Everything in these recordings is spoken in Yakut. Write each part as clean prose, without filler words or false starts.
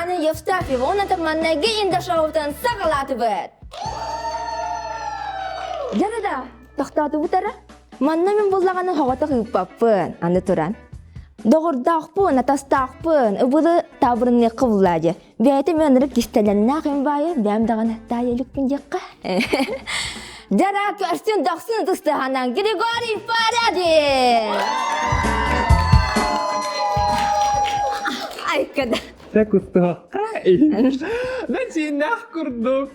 Саргылаана Евстафьева уонна маннайгы индошоутун саҕалаатыбыт. Дьэ да, тохтоотубут эрэ. Манна мин буллаҕына хоҕотох ыыппаппын, аны туран. Доҕордоохпун, атастаахпын, ыбылы таабырыныахха буллаа дьэ. Бэйэтэ мен ынырык кистэлэннээх им баайы, бэйэм даҕаны таайа иликпин диэххэ. Дьара көрсүн дохсун ытыстыһанан Григорий Фарадин! Айкада. Тэ кустуохха. Начиннах курдук.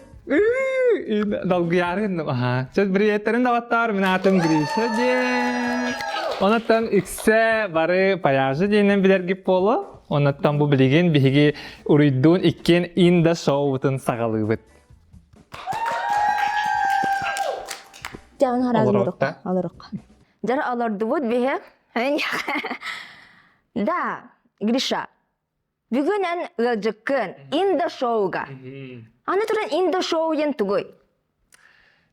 Долгуйаарын аха. Чэ приветтерин доҕоттоор, мин аатым Гриша диэн. Онуттан үксэ бары паяжы диэнэн билэргит буолуо. Онуттан бу билигин биһиги уруйдуун иккиэн инда шоубутун саҕалыыбыт. Дьаҕын хараан олорук. Дьара олордубут биһи. Да, Гриша, Бүгүн эн ыалдьыккын Индо-шоуга. Аны туран Индо-шоу диэн тугуй?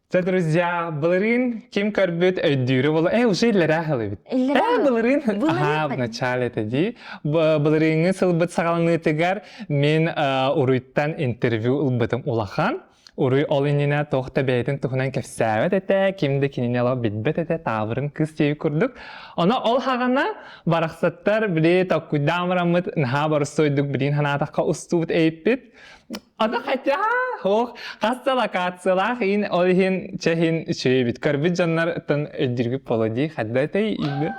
Це, друзья, былырыын ким көрбүт өйдүүрү була... Э, уже иллэрээ ылыбыт. Иллэрээ Э, былырыын. Аха, в начале это дии. Былырыыҥҥы сылбыт саҕаланыытыгар мин уруйттан интервью ылбытым улахан. Уруй ол иннинэ туох да бэйэтин туһунан кэпсээбэт этэ, ким да кинини ала билбэт этэ, таабырын кыыс диэбит курдук. Оно ол хаҕана барахсаттар били токкуйдаан бараммыт наһаа боростуойдук билин санаатахха устубут эйиппит. Ата хотя ох хас да локациялаах иин ол иһин чэһин үчүгэйбит. Көрбүт дьоннортон өйдүүргүт боло дии хадда этэй иинди.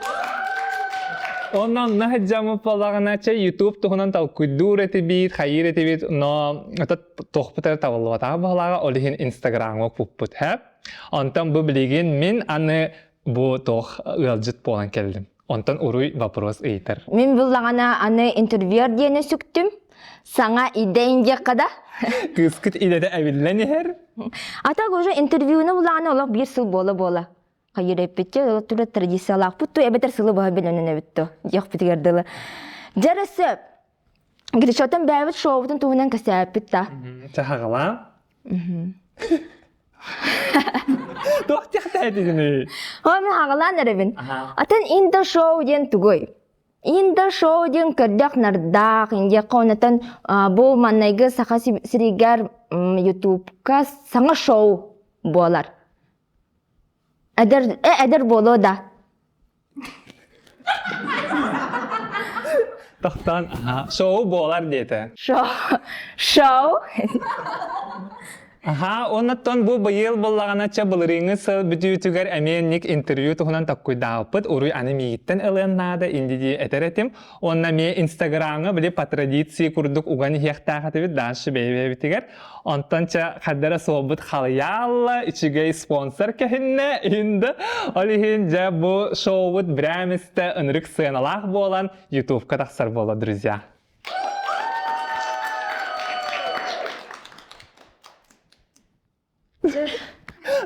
Онон наһыдьаммыт буоллаҕына чэ YouTube туһунан толкуйдуур этибит, хайыыр этибит, но этот туохпут эрэ табыллыбатаҕа баһылааҕа ол иһин инстаграмҥа укпуппут һэ онтон бу билигин мин аны бу туох ыалдьыт буолан кэллим онтон уруй вопрос ыйытар Мин буллаҕына аны интервьюер диэни сүктүм. Саҥа идэ индиэххэ да. кыыскыт идэтэ эбиллэн иһэр А так уже интервьюну буллаҕына олох биир сыл буола-буола. Хайыр эппитчэ ол тура традициялаахпыт ту эбэтэр сылы быһа билэнэн эбит ту диэхпитигэр дылы. Дьэ сөп. Гришотон бэйэбит шоубутун туһунан кэсээппит да. Чаһаҕалаа. Туох тиэхтээтигиний? Хоо мин хаҕалаан эрэбин. Атын Индо шоу диэн тугуй? Индо шоу диэн көрдөх нардаах, индиэххэ онотон бу маннайгы Саха сиригэр Ютубка саҥа шоу буолар. Эдэр, эдэр буолуо да. Тохтоон, аха, шоу буолар диэтэ. Шоу. Шоу. Аха, оннуттан бу быйыл буоллаҕына чэ былырыыҥҥы сыл бүтүүтүгэр эмиэ ник интервью туһунан токкуйдаабыппыт уруй аны миигиттэн ылыан наада инди дии этэр этим. Уонна эмиэ инстаграмҥа били по традиции курдук уган иһиэхтээх этибит дальше бэйэ-бэйэбитигэр. Онтон чэ хардара суолбут халыйаалла, үчүгэй спонсор кэһиннэ, инде. Ол иһин дьэ бу шоубут бирээмистэ ынырык сыаналаах буолан ютубка тахсар буола, друзья.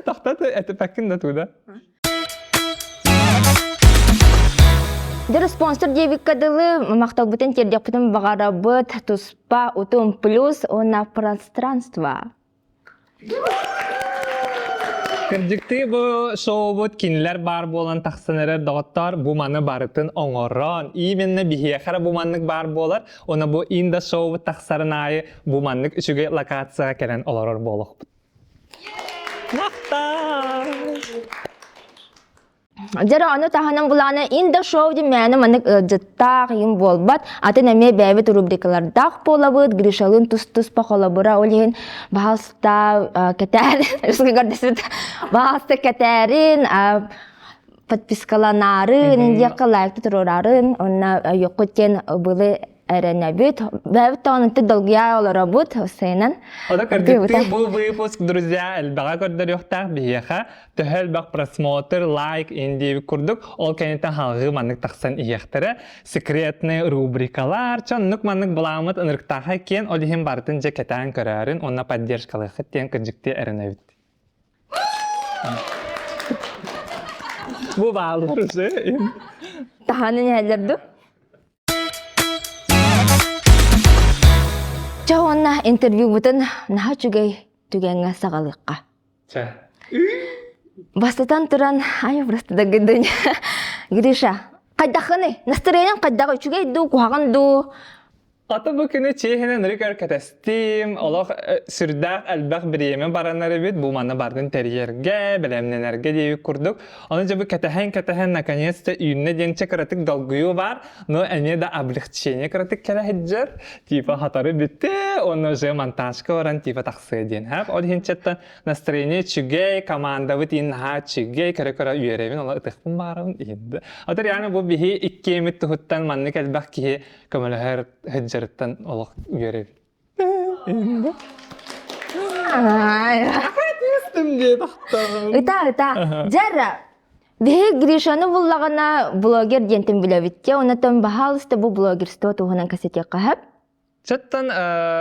Тохтот, этипэккин да туда. Дьэ спонсор диэбиккэ дылы махталбытын тиэрдиэхпитин баҕарабыт туспа утум плюс уонна пространство. Кырдьыктыы бу шоубут кинилэр баар буолан тахсан эрэр доҕоттоор бу маны барытын оҥорон именно биһиэхэ эрэ бу маннык баар буолар уонна бу инда шоубут тахсарын аайы бу маннык үчүгэй локацияҕа кэлэн олорор буолуохпут. Махтал! Дьэ ону таһынан булаана Индо шоу диэн мээнэ маннык ыалдьыттаах им буолбат, атын эмиэ бэйэбит рубрикалардаах буолабыт, Гришалыын тус-туспа холобура, ол иһин баһаалыста кэтээр, көрдөспүт баһаалыста кэтээрин, подпискаланаарын, диэххэ лайкты туруорарын, уонна йоккут диэн былы эрэнэбит. Бэйэбит даҕаны долгуйа олоробут, сайынан. Ону кырдьыктыы бу выпуск, друзья, элбэҕэ көрдөрүөхтээх биһиэхэ. Төһө элбэх просмотр, лайк, индиэбит курдук, ол кэнниттэн халҕыы маннык тахсан иһиэхтэрэ. Секретные рубрикалар, чоннук маннык былааммыт ынырыктаахай киэн, ол иһин барытын дьэ кэтээн көрөөрүн уонна поддержкалыаххыт диэн кырдьыктыы эрэнэбит. Бу бааллар уже. Таһаанын иһэллэр ду? Чэ уонна интервьюбутун наһаа үчүгэй түгэҥҥэ саҕалыахха. Чэ. Бастатан туран, ай просто да гыдынь. Гриша, хайдаххыный? Настроениең хайдаҕый? Үчүгэй дуу, куһаҕан дуу? Ата бу күнү чиэһинэн өр кэтэстим, олох сүрдээх элбэх бириэмэ баранар эбит, бу манна бардын тэрийэргэ, бэлэмнэнэргэ диэбит курдук. Ону дьэ бу кэтэһэн-кэтэһэн наконец-то үүннэ диэн чэ кыратык долгуйуу баар, но эмиэ да облегчение кыратык кэлэ сылдьар, типа хатары бүттэ, уонна уже монтажка баран типа тахсыа диэн. Ол иһин чэттэн настроение үчүгэй, командабыт иин наһаа үчүгэй, көрө-көрө үөрэбин, ола ытыхпын баарабын иһин. Ата реально бу биһи иккиэмит туһуттан маннык элбэх киһи көмөлөһөр сылдьарыттан олох үөрэбин. Ыта, ыта. Дьара, биһи Гришаны буллаҕына блогер диэнтэн билэбит те, онотон баһаалыста бу блогерство туһунан кэсэтиэххэ сөп. Чаттан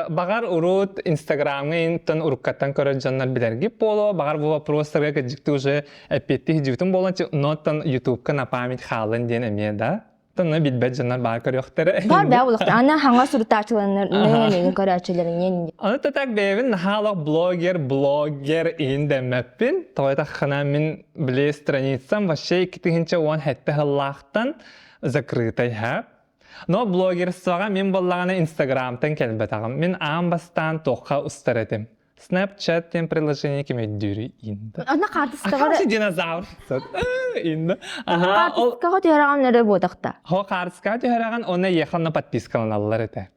баҕар урут Инстаграмҥа интон уруккаттан көрөр дьоннор билэргит буолуо, баҕар бу вопростарга кырдьыкты уже эппиэттии сылдьыбытым буолан, ноттан Ютубка на память хаалын диэн эмиэ да. Тонно билбэт дьоннор баар көрүөхтэрэ. Бар баа улахта. Аны хаҥа сурутааччыларынан миигин көрөөччүлэринэн. Аны так бэйэбин наһаалах блогер, блогер иин дэммэппин. Тоҕо таххана мин били страницам вообще 2017 сыллаахтан закрытай ха. Но блогерствоҕа мин буоллаҕына Инстаграмтан кэлбэтэҕим. Мин аан бастаан туохха устар этим. Snapchat диэн приложение ким өйдүүрүй инда. Ана хаартыскаҕа динозавр. Инда. Аха. Хаартыскаҕа түһэрэҕин эрэ буотахта. Хо хаартыскаҕа түһэрэҕин онно еханна подпискаланаллар этэ.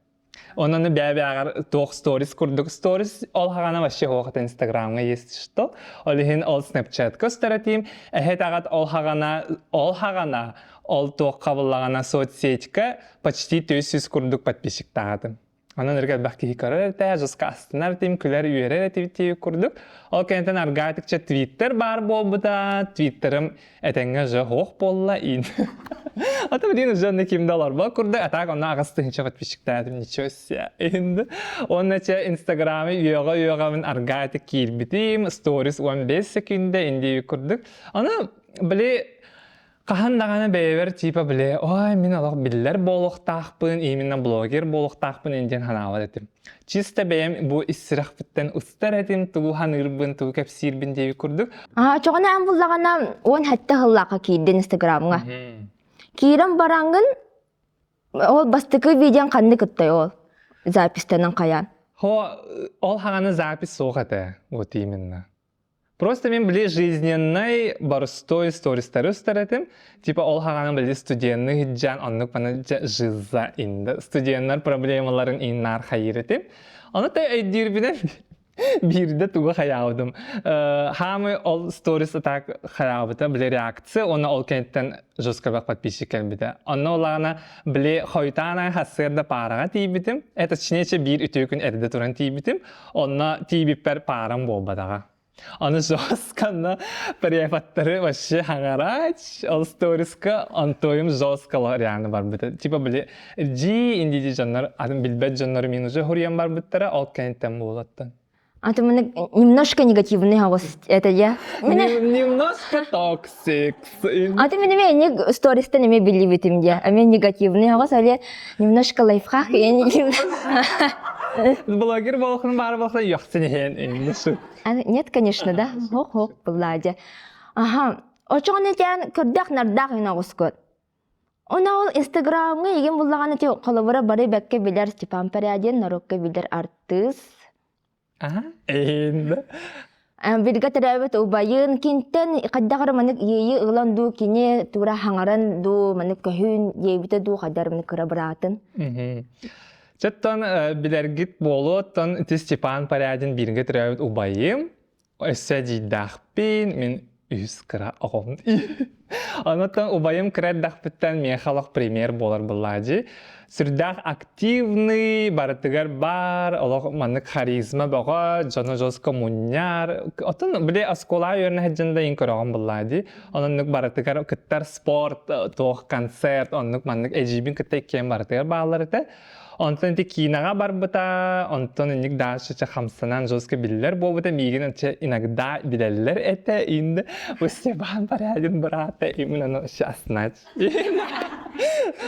Онон бэйэ-бэйэҕэр туох сторис курдук сторис ол хаҕана вообще хуохата инстаграмҥа есть что ол иһин ол снапчатка устаратиим эһэт аҕат ол хаҕана ол хаҕана ол туохха буллаҕына соцсетька почти 400 курдук подписчиктаатым Онон эргэ элбэх киһи көрөр этэ, жестко астынар этим, күлэр үөрэр этибит курдук. Ол кэнниттэн аргаатыкча твиттер баар буолбута, твиттерым этэҥҥэ же хоох буолла ин. А то блин уже онно ким да олорбот курдук, а так онно 8000 подписчиктаатым, ничего себе. Инди. Онно че инстаграмы үөҕэ-үөҕэбин аргаатык киирбитим, сторис 15 секунда инди курдук. Аны били Хаһан даҕаны бэйэбэр типа били ой мин олох биллэр буолуохтаахпын, именно блогер буолуохтаахпын диэн санаабат этим. Чисто бэйэм бу ис сүрэхпиттэн устар этим, тугу саныырбын, тугу кэпсиирбин диэбит курдук. Аа, чоҕуна эн буллаҕына 17 сыллаахха киирдин Инстаграмҥа. Киирэн бараҥҥын ол бастакы видеоҥ ханнык кыттай ол записьтанан хайаан? Хо, ол хаҕаны запись суох этэ, вот именно. Просто мен били жизненный боростой стористары устар этим. Типа ол хаҕаны били студенны хиджан оннук маны жиза инде. Студеннар проблемаларын иннар хайыр этим. Оны та өйдүүрбүнэн биирдэ тугу хаyaабытым. Хаамы ол сторис так хаyaабыта били реакция, оны ол кэнниттэн жестко подписчик кэлбитэ. Онно олаҕына били хойутаан хассыарда паараҕа тиийбитим. Это точнее биир үтүө күн эрдэ туран тиийбитим. Онно тиийбиппэр паарам буолбатаҕа. Аны жестканна преподтары вообще хаҥарач, ол сториска онтуойум жесткало реально барбыта. Типа били дьии индии дьоннор, атын билбэт дьоннор мин уже хуруйан барбыттара, ол кэнниттэн буолаттан. А ты немножко негативный голос, это я. Немножко токсик. А ты меня не стористен эме билибитим де. А мен негативный голос, але немножко лайфхак, я не Блогер болохун баар болса йохсен иһэн Нет, конечно, да. Хок-хок булладе. Аха. Очоҕун этэн көрдөх нардаах ин оҕускут. Она ол Инстаграмҥа игин буллаҕана ти холобура бары бэккэ билэр Степан Порядин норуокка билэр артыыс. Аха, эһин. Бииргэ төрөөбүт убайын кинтэн хайдах эрэ маннык иэйии ылан дуу кини тура хаҥаран дуу маннык көһүүн диэбитэ дуу хайдах эрэ маннык кыра быраатын. Чөттөн билэргит буолуо, оттон ити Степан Порядин бииргэ төрөөбүт убайым. Өссө эдьиийдээхпин, мин үһүс кыра оҕом. Онон убайым кыра эрдэхпиттэн миэхэ олох пример буолар былаадьы. Сүрдээх активный, барытыгар бар, олох маннык харизма бөҕө, дьону жестко мунньар. Оттон били оскуолаҕа үөрэнэ сылдьан да иин көрөҕүн былаадьы. Ононнук барытыгар кыттар спорт, туох концерт, оннук маннык эдьиийбин кытта иккиэн барытыгар бааллар этэ. Онтон ити киинэҕэ барбыта, онтон инник дальше хамсанан жестко биллэр буолбута, миигин вообще иногда билэллэр этэ, инде у Степан Порядин брата, именно ну сейчас знать.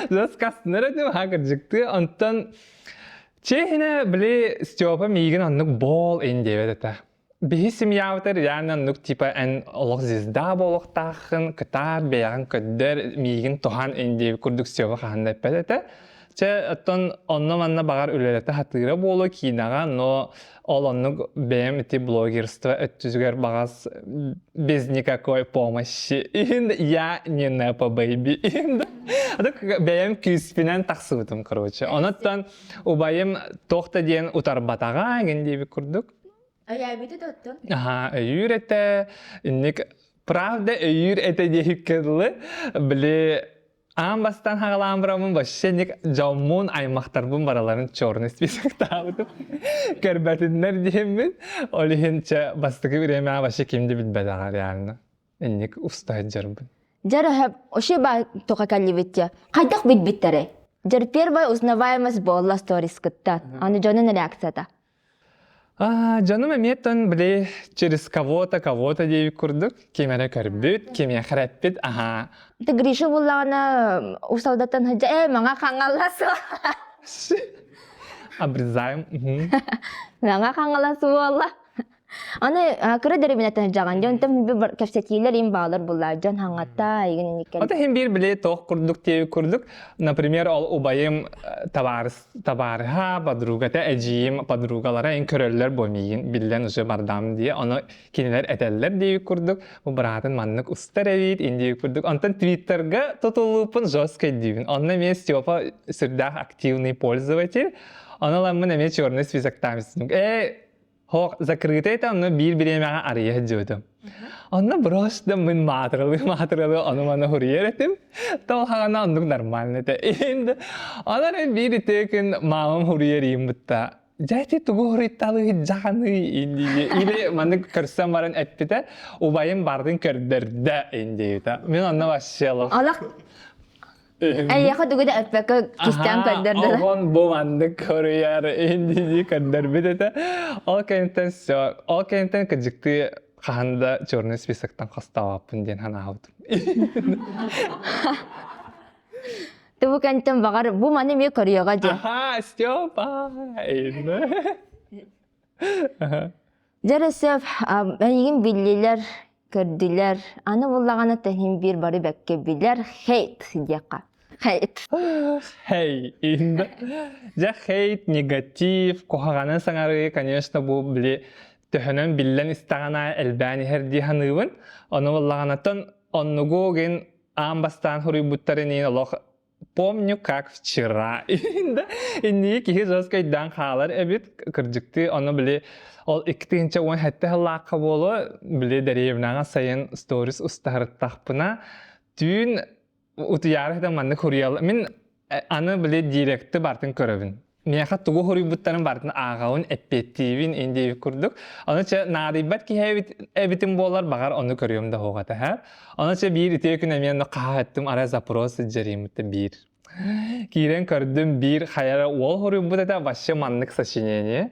Жестко астынар этим, ха кырдьыкты. Онтон чехине били Степа миигин оннук бол ин диэбэт этэ. Биһи семьябытар реально оннук типа эн олох звезда буолуохтааххын, кытаат, бэйэҕин көрдөр, миигин туһан ин диэбит курдук Степа хаһан да эппэт этэ. Чэ, оттон онно-манна баҕар үлэлэтэ сатыыра буолуо киинэҕэ, но ол оннук бэйэм ити блогерство өттүгэр баҕас без никакой помощи. Я не Nepo baby. Бэйэм күүспүнэн тахсыбытым, короче. Онуттан убайым туох да диэн утарбатаҕа эҥин диэбит курдук. Өйөөбүтэ да оттон? Аха, өйүүр этэ. Инник правда өйүүр этэ диэбиккэ дылы, били аан бастаан хаҕалаан бараммын вообще ник дьоммун, аймахтарбын бараларын черный списоктаабытым. Көрбөтүннэр диэммин. Ол иһин чэ бастакы бириэмэҕэ вообще ким да билбэтэҕэ реально. Инник уста сылдьарбын. Дьэ вообще ба тоха кэллибит Хайдах билбиттэрэй? Дьэр первая узнаваемость буолла сторискыттан. Аны дьонун реакцията. Дьонум эмиэ тон били через кого-то кого-то диэбит курдук ким эрэ көрбүт, кимиэхэ эрэ эппит, аһаа. Ты Гриша буллаҕына усалдаттан сылдьа ээ маҥа хаҥалас Обрезаем. Маҥа хаҥалас буолла. Аны кыра дэриэбинэттэн сылдьаҕын дьон онтон кэпсэтиилэр им баалар буллаа дьон хаҥатта игин иниккэн. Ото иһин биир били туох курдук диэбит курдук например ол убайым табаарыс табаарыһа подругата эдьиийим подругалара ин көрөллөр бу миигин биллэн уже бардам дии ону кинилэр этэллэр диэбит курдук бу быраатын маннык устар эбит ин диэбит курдук онтон твиттерга тутуллууппун жестко диибин онно эмиэ Степа сүрдээх активный пользователь ону ламмын эмиэ черный списоктаан э Хоох закрытый это онно биир бириэмэҕэ арыйа сылдьыбытым. Онно просто мин маатыралыы маатыралыы ону маны хуруйар этим. Тол хаҕана оннук нормально этэ. Инде онон эрэ биир үтүө күн маамам хуруйар иим бутта. Дьэ ити тугу хуруйталыы сылдьаҕыный индии или маннык көрсөн баран эппитэ убайым бардын көрдөрдө индиэбитэ. Мин онно вообще Алах Эйиэхэ тугу да эппэккэ кистээн көрдөрдүлэр. Оҕон бу маннык хоруйар индии көрдөрбүт этэ. Ол кэнниттэн все, ол кэнниттэн кыдьыктыы хаһан да черный списоктан хостообоппун диэн санаабытым. Тубу кэнниттэн баҕар бу маны эмиэ көрүөҕэ диэн. Аха, Степа! Дьэ сөп, эйигин биллилэр, көрдүлэр. Аны буллаҕына тэһин биир бары бэккэ билэр хейт диэххэ. Хейт. Хей. Дьэ хейт, негатив, куһаҕаны саҥарыы, конечно, бу били төһөнөн биллэн истэҕин аайы элбээн иһэр дии саныыбын. Ону буллаҕынаттан оннугу гин аан бастаан суруйбуттарын иһин олох Помню, как вчера. Инники киһи жестко өйдөөн хаалар эбит. Кырдьыктыы, ону били ол 2017 сыллаахха буолуо, били дэриэбинэҕэ сайын сторис устаһарыттахпына, түүн утуйаары сытан маннык хуруйал. Мин аны били директы бартын көрөбүн. Миэхэ тугу хоруйбуттарын барытын ааҕабын, эппиэттиибин ин диэбит курдук. Ону чэ наадыйбат киһи эбитим буолар, баҕар ону көрүөм да суох этэ. һэ. Ону чэ биир үтүө күн эмиэ хаһа эттим, арай запрос сылдьарыймыт биир. Киирэн көрдүм, биир хайара уол хоруйбут этэ, вообще маннык сочинение.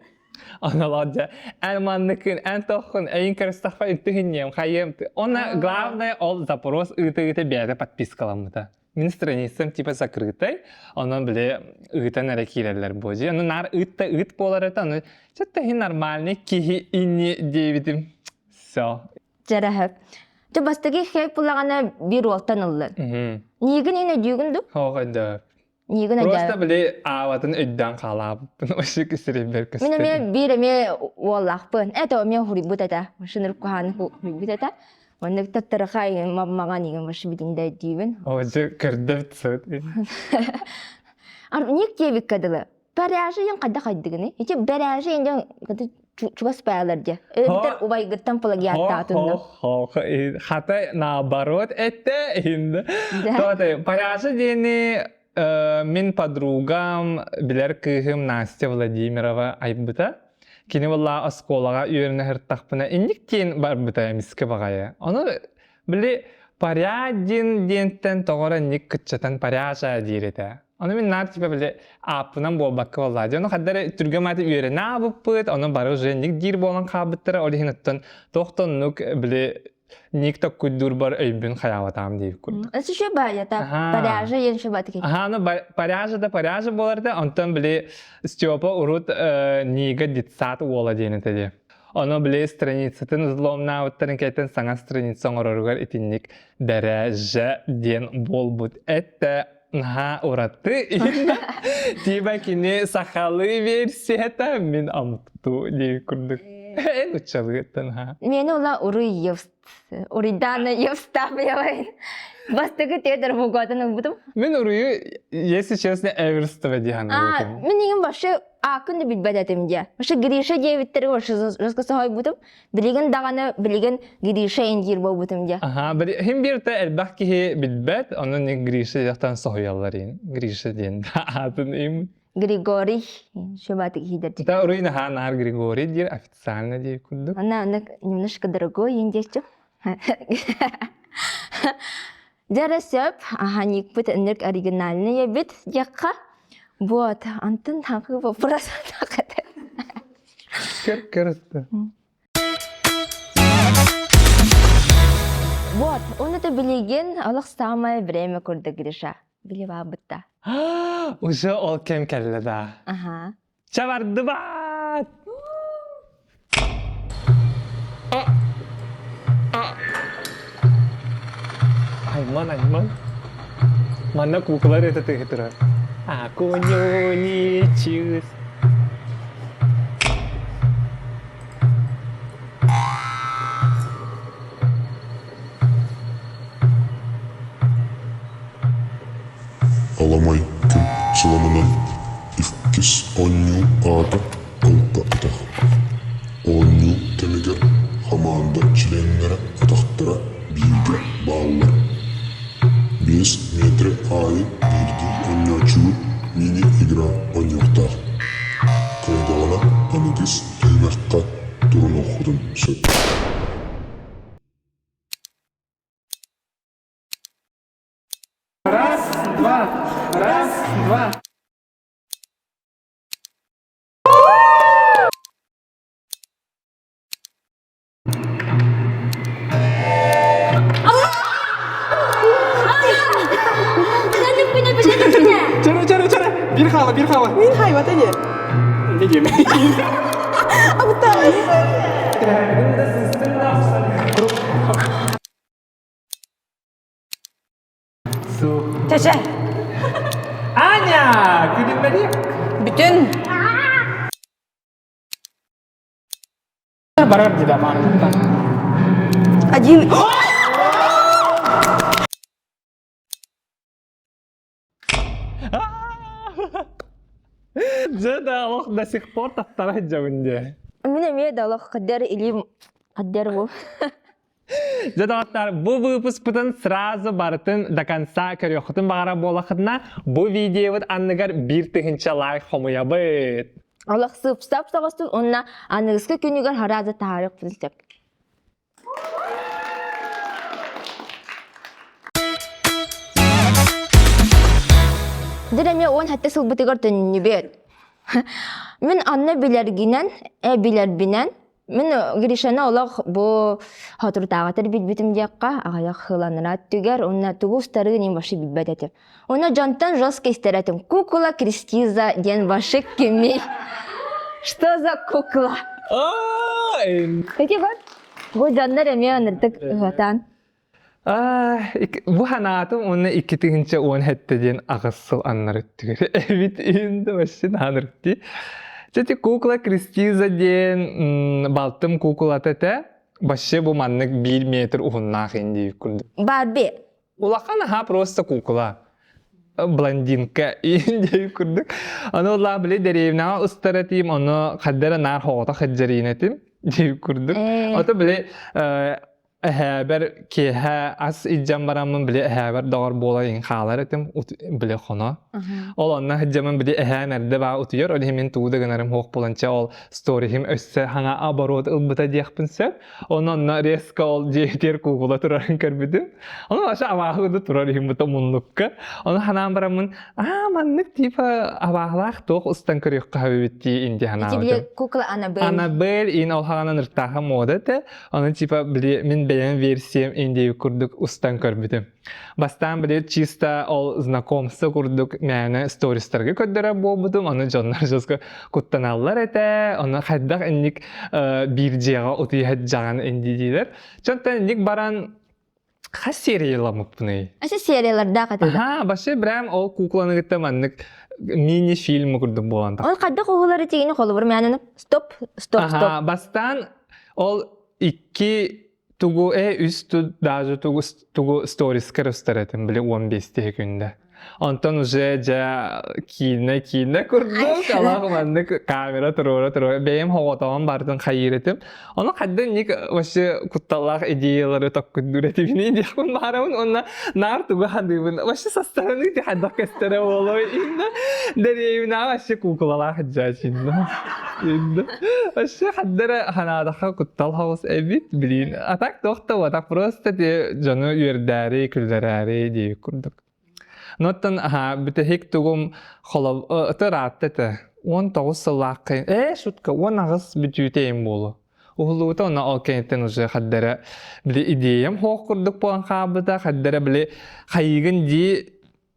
Ону дьэ, эн манныкын, эн тоххун, эйин көрүстэхпэ үттүһүнньэм, хайыам. Онно главное ол запрос ыыта-ыыта бэйэтэ подпискаламмыта. Мин страницам типа закрытай, онон били ыытан эрэ киирэллэр буо дии. Ону наар ыыт да ыыт буолар этэ, ону чэ иһин нормальный киһи ини диэбитим. Все. Дьэрэһэ. Ты бастакы хейп булаҕана биир уолтан ыллын. Ниигин ин өйдүүгүн ду? Хоох өйдөө. Ниигин Просто били аабатын өйдөөн хаалаабыппын. Вообще кисирибер Мин эмиэ биир эмиэ уоллаахпын. Это эмиэ хуруйбут этэ. Машина куһааны хуруйбут этэ. Оннук таттарахай маммаҕа нигин вообще билин диибин. Ожы көрдөбүт сыт. Ар ник диэбиккэ дылы. Баряжы ен хайда хайдыгыны? Ити баряжы ен чугас баалар дьэ. Эбэтэр убайгыттан плагиаттаатынна. Хо хата наоборот этте инде. Тоте паряжы диэни мин подругам билэр кыыһым Настя Владимирова айбыта. Кини буолла оскуолаҕа үөрэнэ сырыттахпына инник диэн барбыта эмискэ баҕайы. Ону били Порядин диэнтэн тоҕо эрэ инник кыччатан Поряжа диир этэ. Ону мин наар типа били ааппынан буолбакка буоллаа дии. Ону хадда эрэ түргэн мааты үөрэнэ аабыппыт, ону бары уже инник диир буолан хаалбыттара. Ол иһин оттон туох да оннук били ник токкуйдуурбар өйбүн хайаабатаам диир курдук. Еще баайата, паряжа ен шыбатыки. Аха, ну паряжа да паряжа буолар да, онтон били Степа урут Нига детсад уола диэн этэ дии. Ону били страницатын взломнаабыттарын кэтэн саҥа страница оҥороругар итинник дэрэ ж диэн буолбут этэ. наһаа ураты. Тиба кини сахалыы версията мин омуктуу дии курдук. Эн уччалыыттан наһаа. Миэнэ ула уруй Евст, Уруйдаана Евстафьева. Бастакы театр бугуатын ылбытым. Мин уруйу, если честно, Эверстова дии А, саныыбытым. мин игин вообще аакын да билбэт этим дии. Вообще Гриша диэбиттерге вообще жестко соһойбутум. Билигин даҕаны билигин Гриша индиир буолбутум дии. Аха, хим бииртэ элбэх киһи билбэт, онон Гриша диэхтэн соһуйаллар иин. Гриша диэн аатын им. Григорий шөбатык иһидэр. Да, уруй наһаа наар Григорий диир официально диир курдук. Она она немножко дорогой индиэччи. Дьэ сөп, аха никпит ынырык оригинальный эбит диэххэ. Вот, антын хаҥкы вопрос Көр көр Вот, он это билигин олох самое время курдук Гриша. Били баабытта. Уже ол кэм кэллэ да. Ага. Чабардыбат! Айман, айман. Манна куукулар это тыһы турар. Акунюни чиз. Аламай күн сыламынан иккис оонньуу аата «Алта атах». Оонньуу кэмигэр хамаанда чилиэннэрэ атахтара бииргэ бааллар. 5 миэтэрэ аайы биирдии оонньооччуну мини-игра оонньуохтаах. Кыайдаҕына аныгыс түһүмэххэ турунуоххутун сөп. Раз, два, раз, два. Чара, чара, чара. Bir хаала, bir хаала. Мин хайвата не? Не диэм. Абытаай. Чэ-чэ. Аня, күлүммэри. Бүтүн. Барар дии маанытыттан. Один. Дьэ да олох до сих пор таттара сылдьабын дии. Мин эмиэ да олох қадер илиим қадер бу. Дьэ доҕоттор, бу выпускпытын сразу барытын до конца көрүөххүтүн баҕара буолахытына, бу видеобут анныгар 1000 лайк хомуйабыт. Олох сыпсап соҕустун уонна аныгыскы күнүгэр харааза таһаарыахпытын сөп. Дьэ эмиэ 17 сылбытыгар төннүбүт. Мин анна билэргинэн, билэрбинэн, мин Гришаны олох бу соторутааҕытар билбитим диэххэ, аҕыйах сыланара түгэр, уонна тугу устарыын иһин вообще билбэт этим. Уонна дьонтон жестко истэр этим. Кукла Кристиза диэн вообще кимий? Что за кукла? Эти вот, бу дьоннор эмиэ ынырдык ыһатаан. Бу ханаатым уонна 2017 диэн аҕыс сыл аннар өттүгэр эбит иһин да вообще наанырыкти. Чэ кукла Кристиза диэн балтым кукулата этэ. Вообще бу маннык 1 метр уһуннаах инди курдук. Барби. Улахан аха просто кукла. Блондинка иин курдук. Аны олаа били дэриэбинэҕэ устар этим, ону хаддара наар хоҕото хаддьарыйын этим диир курдук. Ото били эһээбэр киэһэ ас илдьэн бараммын били эһээбэр доҕор буола иҥ хаалар этим били хоно. Ол онно сылдьаммын били эһээм эрдэ баа утуйар, ол иһин мин тугу да гынарым суох буолан чэ ол сторихим өссө хаҥа оборот ылбыта диэхпин сөп. Онно онно резко ол дьиэтигэр куукула турарын көрбүтүм. Ону вообще абааһы да турар иһин быта муннукка. Ону ханаан бараммын, аа маннык типа абааһылаах туох устан көрүөххэ сөбүт дии инди ханаабытым. Кукла Анабель. Анабель ин ол хаҕанан ыртааха мода этэ. Ону типа били мин бэйэм версиям индии курдук устан көрбүтүм. Бастаан били чисто ол знакомство курдук мээнэ стористарга көрдөрөр буолбутум, ону дьоннор жестко куттаналлар этэ, ону хайдах инник биир дьиэҕэ утуйа сылдьаҕын инди диилэр. Чонтон инник баран. Хас серияламмыппыный? Ася сериялардаах этэ. Аха, вообще прям ол кукланы кытта маннык мини-фильм курдук буолан Ол хайдах уһулары тигини холобур мээнэн стоп, стоп, стоп. Аха, бастаан ол икки тугу үс даже тугу тугу сторискер устар этим били 15 күндө. Онтон уже дьэ киинэ киинэ курдук алах маннык камера туруора туруора бэйэм хоҕотоҕон бартын хайыыр этим. Ону хайдан ник вообще кутталлаах идеялары токкундуур этибини диэхпин баарабын уонна наар тугу хадыыбын вообще со стороны ти хайдах көстөрө буолуой инна дэриэбинаа вообще куукулалаах дьаачинна инна вообще хаддара ханаадахха куттал хаус эбит билин а так туох да так просто ти дьону үөрдээри күллэрээри диэбит курдук. Оттон бүтэһик тугум холоб ыраатта этэ. 19 сыллааххын шутка 18 бүтүүтэйим буолу. Уһуллубута онно ол кэнниттэн уже хаддара били идеям хоох курдук буолан хаалбыта хаддара били хайыгын дии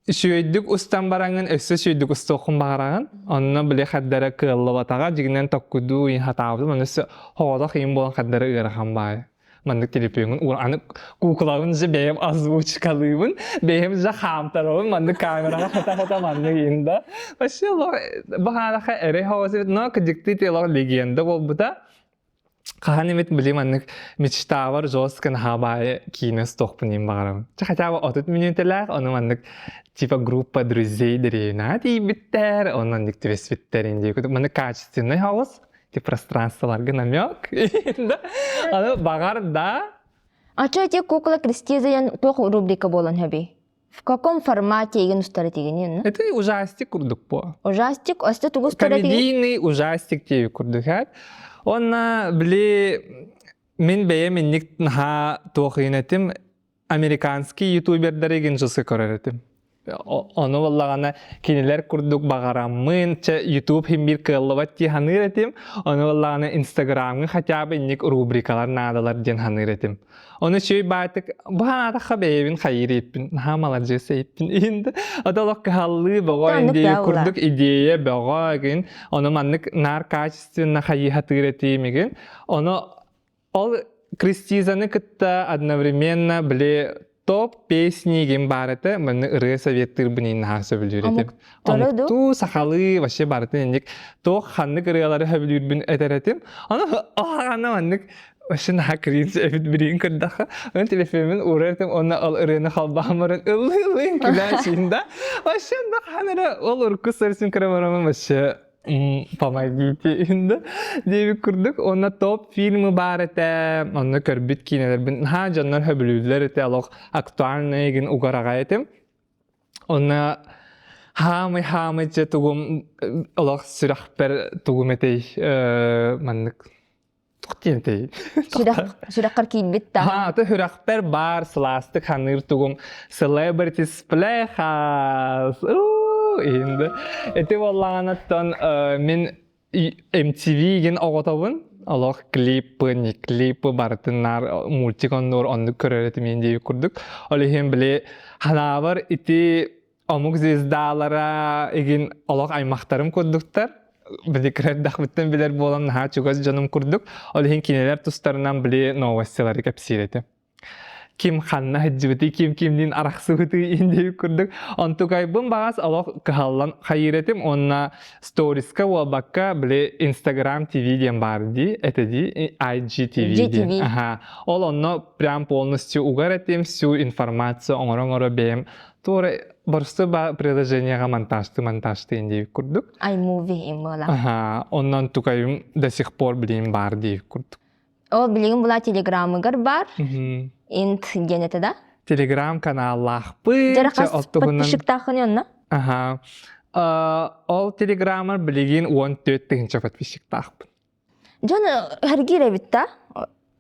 үчүгэйдик устан бараҥын өссө үчүгэйдик устуоххун баҕараҕын онно били хаддара кыаллыбатаҕа дьигинэн токкудуу хатаабытым онно өссө хоҕотох иин буолан хаддара ыарахан баайы маннык телефоҥун ур аны куукулабын же бэйэм озвучкалыыбын бэйэм же хаамтарабын маннык камераҕа хата-хата маннык иин да вообще олох баһаараха эрэй хоҕосубут но кыдьыктыы ти олох легенда буолбута хаһан эмит били маннык мечтабар жестко наһаа киинэ стохпун иин баҕарабын чэ хотя бы 30 мүнүүтэлээх ону маннык типа группа друзей дэриэбинэҕэ тиийбиттэр онон маннык түбэспиттэр индии маннык качественный хаос ти пространстволарга намек да аны баҕар да А что эти кукла Кристиза туох рубрика буолан хөбүй? В каком формате игин устара тигини? Это ужастик курдук по. Ужастик, осте тугу устара Комедийный ужастик тиэби курдук хэт. Онна били мин бэйэм инник наһаа туох этим американский ютубердары гинжысы көрөр этим. Ону буоллаҕына кинилэр курдук баҕараммын, чэ YouTube иһин биир кыаллыбат дии саныыр этим. Ону буоллаҕына Инстаграмҥа хотя бы инник рубрикалар наадалар диэн саныыр этим. Ону үчүгэй баайтык бу санаатахха бэйэбин хайыыр ииппин, наһаа маладьыас эйиппин иһин Ото олох кыһаллыы бөҕө индии курдук идея бөҕө игин. Ону маннык наар качественно хайыы сатыыр этим игин. Ону Ол Кристизаны кытта одновременно били топ песни ким баар этэ, манны ырыа советтыырбын иин наһаа сөбүлүүр этим. Омуктуу, сахалыы вообще барытын инник туох ханнык ырыалары сөбүлүүрбүн этэр этим. Аны аны маннык вообще наһаа кринж эбит билигин көрдөххө. Аны телефонун уурар этим, онно ол ырыаны халбаан баран ыллыы-ыллыы күлээчиин да. Вообще онно хаһан эрэ ол урукку сырсын көрө барамын вообще помогите да диэбит курдук уонна топ фильмы баар этэ онно көрбүт киинэлэрбин наһаа дьоннор сөбүлүүллэр этэ олох актуальный гин угараҕа этим онно хаамый хаамый дьэ тугум олох сүрэхпэр тугум этэй маннык Туох диэн этэй? Сүрэххэр киирбит да. Ха, аты сүрэхпэр баар сылаастык ханыыр тугум Celebrity Splash инде. Эти буоллаҕынаттан мин MTV гин оҕотобун. Олох клипы, не клипы барытын наар мультик оннуор оннук көрөр этим диэбит курдук. Ол иһин били ханаабар ити омук звездалара игин олох аймахтарым курдуктар били кыра билэр буолан наһаа чугас дьонум курдук ол иһин кинилэр тустарынан били новостилары кэпсиир этим ким ханна сылдьыбытый ким кимниин арахсыбытый индии курдук онтукайбын баҕас олох кыһаллан хайыыр этим уонна сториска буолбакка били инстаграм тв диэн баар дии этэ дии IGTV диэн аха ол онно прям полностью угар этим всю информацию оҥоро-оҥоро бэйэм Туора боростуой ба приложениеҕа монтажты монтажтыын диэбит курдук. iMovie иммыла. Аха, оннон тукайым до сих пор билигин баар диэбит курдук. Ол билигин була телеграмыгар бар. Инт диэн этэ да? Телеграм каналлаахпын. Дьэ хас подписчиктааххын онно? Аха. Ол телеграмар билигин 14 тыһыынча подписчиктаахпын. Дьон харгиир эбит да.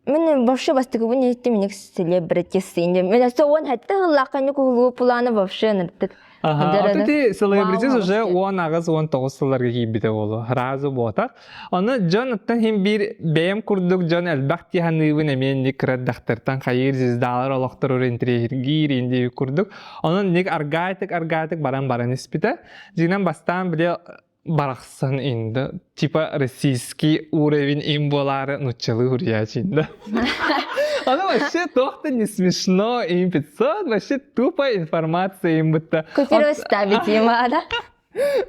Мин вообще бастакыбын иһиттим миник селебритис инде. Мен өссө 17 сыллаахха куһулуу пулааны вообще ынырдык. Ага, ото ти селебритис уже 18-19 сылларга киирбитэ буолуо. Разы буотах. Оны дьон оттон хин биир бэйэм курдук дьон элбэх тиһаныыбын эмиэ ник кырадахтартан хайыыр звездалар олохторур интриэһиргиир инди курдук. Онон ник аргаайтык аргаайтык баран баран испитэ. Дьиҥинэн бастаан били барахсан инде типа российский уровень им буолаары нуччалыы суруйаачы инде. Оно вообще туох-то не смешно, им 500, вообще тупо информация им будто. Купюру ставить ему, да?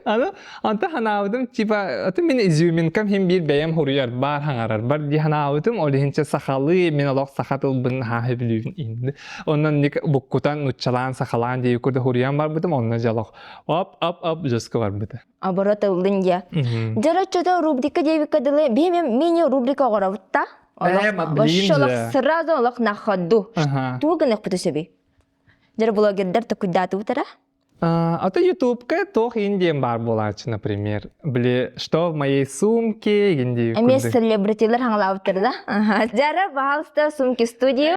Аны онто ханаабытым типа аты мин изюминкам хин биир бэйэм хуруйар бар хаҥарар бар дии ханаабытым ол иһинчэ сахалыы мин олох саха тылбын хааһы билүүбүн инди онон ник буккутан нуччалаан сахалаан дии курда хуруйан барбытым онно дьолох оп оп оп жестко барбыта. Оборот ыллын дьэ. Дьэ оччото рубрика диэбиккэ дылы биһи мини рубрика оҕоробут та. Вообще олох сразу олох на ходу. Тугу гыныахпыт сөбүй? Дьэ блогердар токуйдаатыбытара. А то ютубка туох индиен бар буолааччы, например. Били, что в моей сумке, индии Эмиэ селебритилер хаҥалаабыттар да? Дьара, пожалуйста, сумки студию.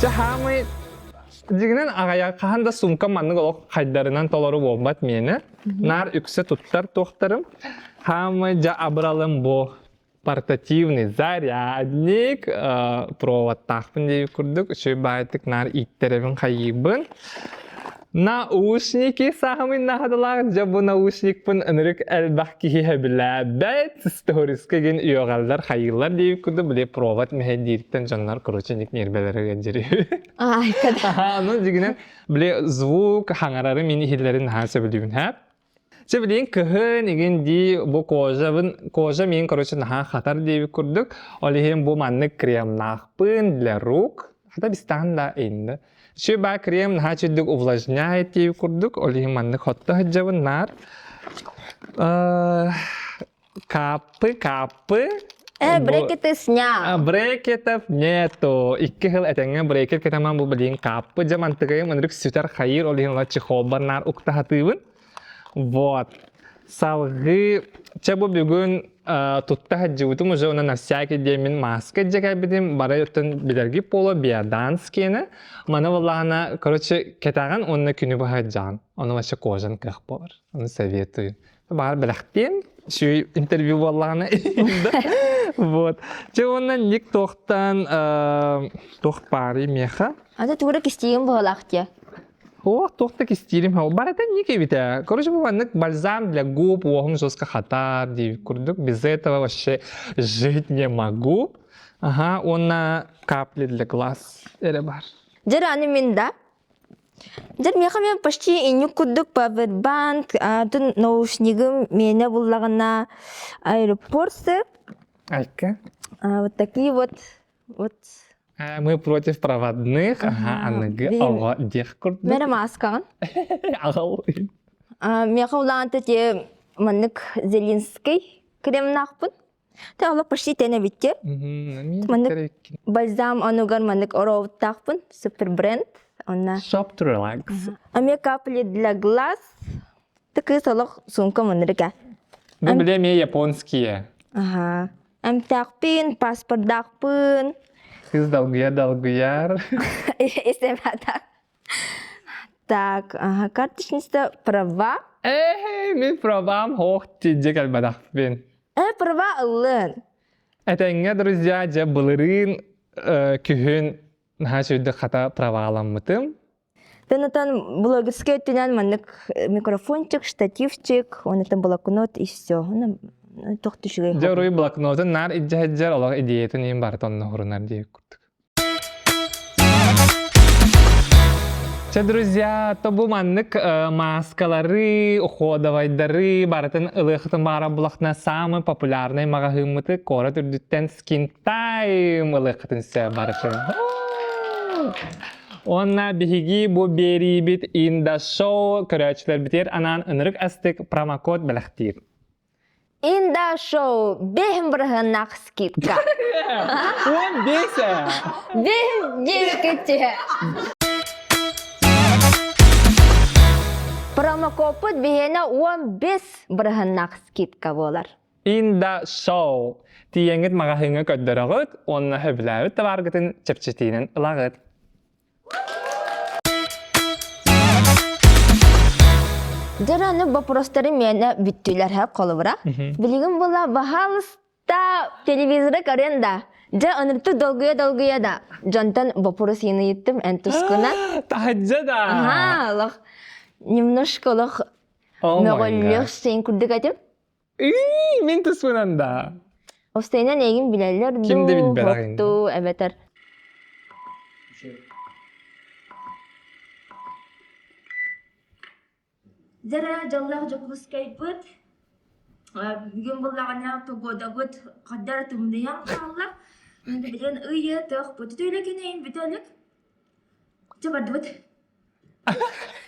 Чэ, хаамый дьиҥинэн аҕайа хаһан да сумка маннык олох хайдарынан толору буолбат миэнэ. Наар үксэ туттар туохтарым. Хаамый дьа абыралым бу портативный зарядник проводтаахпын диэбит курдук үчүгэй баайтык наар ииттэрэбин хайыыбын. Наушники саамай наадалаах дьэ бу наушникпын ынырык элбэх киһи сөбүлээбэт сториска гин үөҕэллэр хайыылар диэбит курдук били провод мэһэйдиириттэн дьоннор короче ник нервелэрэ ыалдьар Аны дьигинэн били звук хаҥарары мин иһиллэрин наһаа сөбүлүүбүн һээп Чэ билигин кыһын игин дии бу кожабын кожа миин короче наһаа хатар диэбит курдук ол иһин бу маннык кремнаахпын для рук хата бистаан да инде Чү ба крем наһаа чүрдүк увлажняет диэбит курдук ол иһин маннык хотто сылдьабын наар Капы, капы. Брекеты снял. Брекетов нету. Икки хыл этэҥҥэ брекет кэтэмэн бу билигин каппы дьэ мантыгайым ынырык сүтэр хайыр ол иһин чехолбар наар уктаһатыыбын. Вот. Салгыы чэ бу бүгүн тутта сылдьыбытым уже онон на всякий диэммин маска дьэ кэлбитим бары оттон билэргит буолуо биоданскиены маны буоллаҕына короче кэтэҕин уонна күнү быһа сылдьаҕын ону вообще кожан кыах буолар ону советую Баар бэлэхтиэн, үчүгэй интервью буоллаҕына Вот. Чэ уонна ник туохтан туох баарый миэхэ? Аны тугура кистиигин быһалаах диэ. О, туох да кистиирим ол барыта ник эбитэ. Короче, бу маннык бальзам для губ, уоһум жестко хатар диэбит курдук. Без этого вообще жить не могу. Ага, уонна капли для глаз эрэ бар. Дьэр аны мин да Дьэ, миэхэ эмиэ почти инньик курдук павербанк, атын наушнигым миэнэ буллаҕына аэропорты. Айка. Вот такие вот вот. Мы против проводных, ага, аныгы оҕо диэх курдук. Мэрэ мааскаҕын. Аҕал. Миэхэ улаанта те маннык Зелинский кремнаахпын. Тэ олох почти тэн эбитти. Маннык бальзам онугар маннык ороуттаахпын, супер бренд. Онна. Shop to relax. Аме капли для глаз. Такые олох сумка маннык Бу биле ме японские. Ага. Эмтаахпын, паспордаахпын. Кыз долгуя долгуяр. Истемата. Так, ага, карточница права. Эй, мин правам хоох тиджек албадахпын. Права ыллын. Этэҥҥэ, друзья, дьэ былырыын күһүн наһаа үчүгэйдик хата проваламмытым. Тэнэтэн блогерскай өттүнэн маннык микрофончик, штативчик, онтон блокнот и все. Туох үчүгэй. Дьэ уруй блокнотун наар илдьэ сылдьар олох идеятын иһин барыта онно хурунар диэбит курдук. Чэ, друзья, то бу маннык маскалары, уходовайдары барытын ылыахытын баара булахна самый популярный маҕаһыыммыты куорат үрдүттэн Skin Time ылыаххытын сөп барытын. Уонна биһиги бу биэриибит Инда Шоу көрөөччүлэрбитигэр анаан ынырык астык промокод бэлэхтиир. Инда шоу бэһин бырыһыаннаах скидка. 15 Бэһин диэбиккитэ. Промокоппут биһиэнэ 15 бырыһыаннаах скидка буолар. Инда шоу тиийэҥҥит маҕаһыыҥҥа көрдөрөҕүт уонна сөбүлээбит табааргытын чэпчэтиинэн ылаҕыт. Дьэ аны боппуруостары миэнэ бүттүлэр һэ холобура. Билигин була баһаалыста телевизоры көрөн да. Дьэ ыныртык долгуйа-долгуйа да дьонтон боппуруос ыйыттым эн тускунан. Таһырдьа да. Аха, олох немножко олох Oh my мөҕүллүөх God. син курдук этим. Ии, мин туспунан да. Остайынан эйигин билэллэр Ким да дуу, билбэтэх хоп дуу, эбэтэр Дьэ дьоллоох Дьокуускайбыт бүгүн буллаҕына погодабыт хайдах эрэ тымныйан хаалла. Билигин ый тыахпыт бүтэ илик бүтэ илик. Чэ бардыбыт.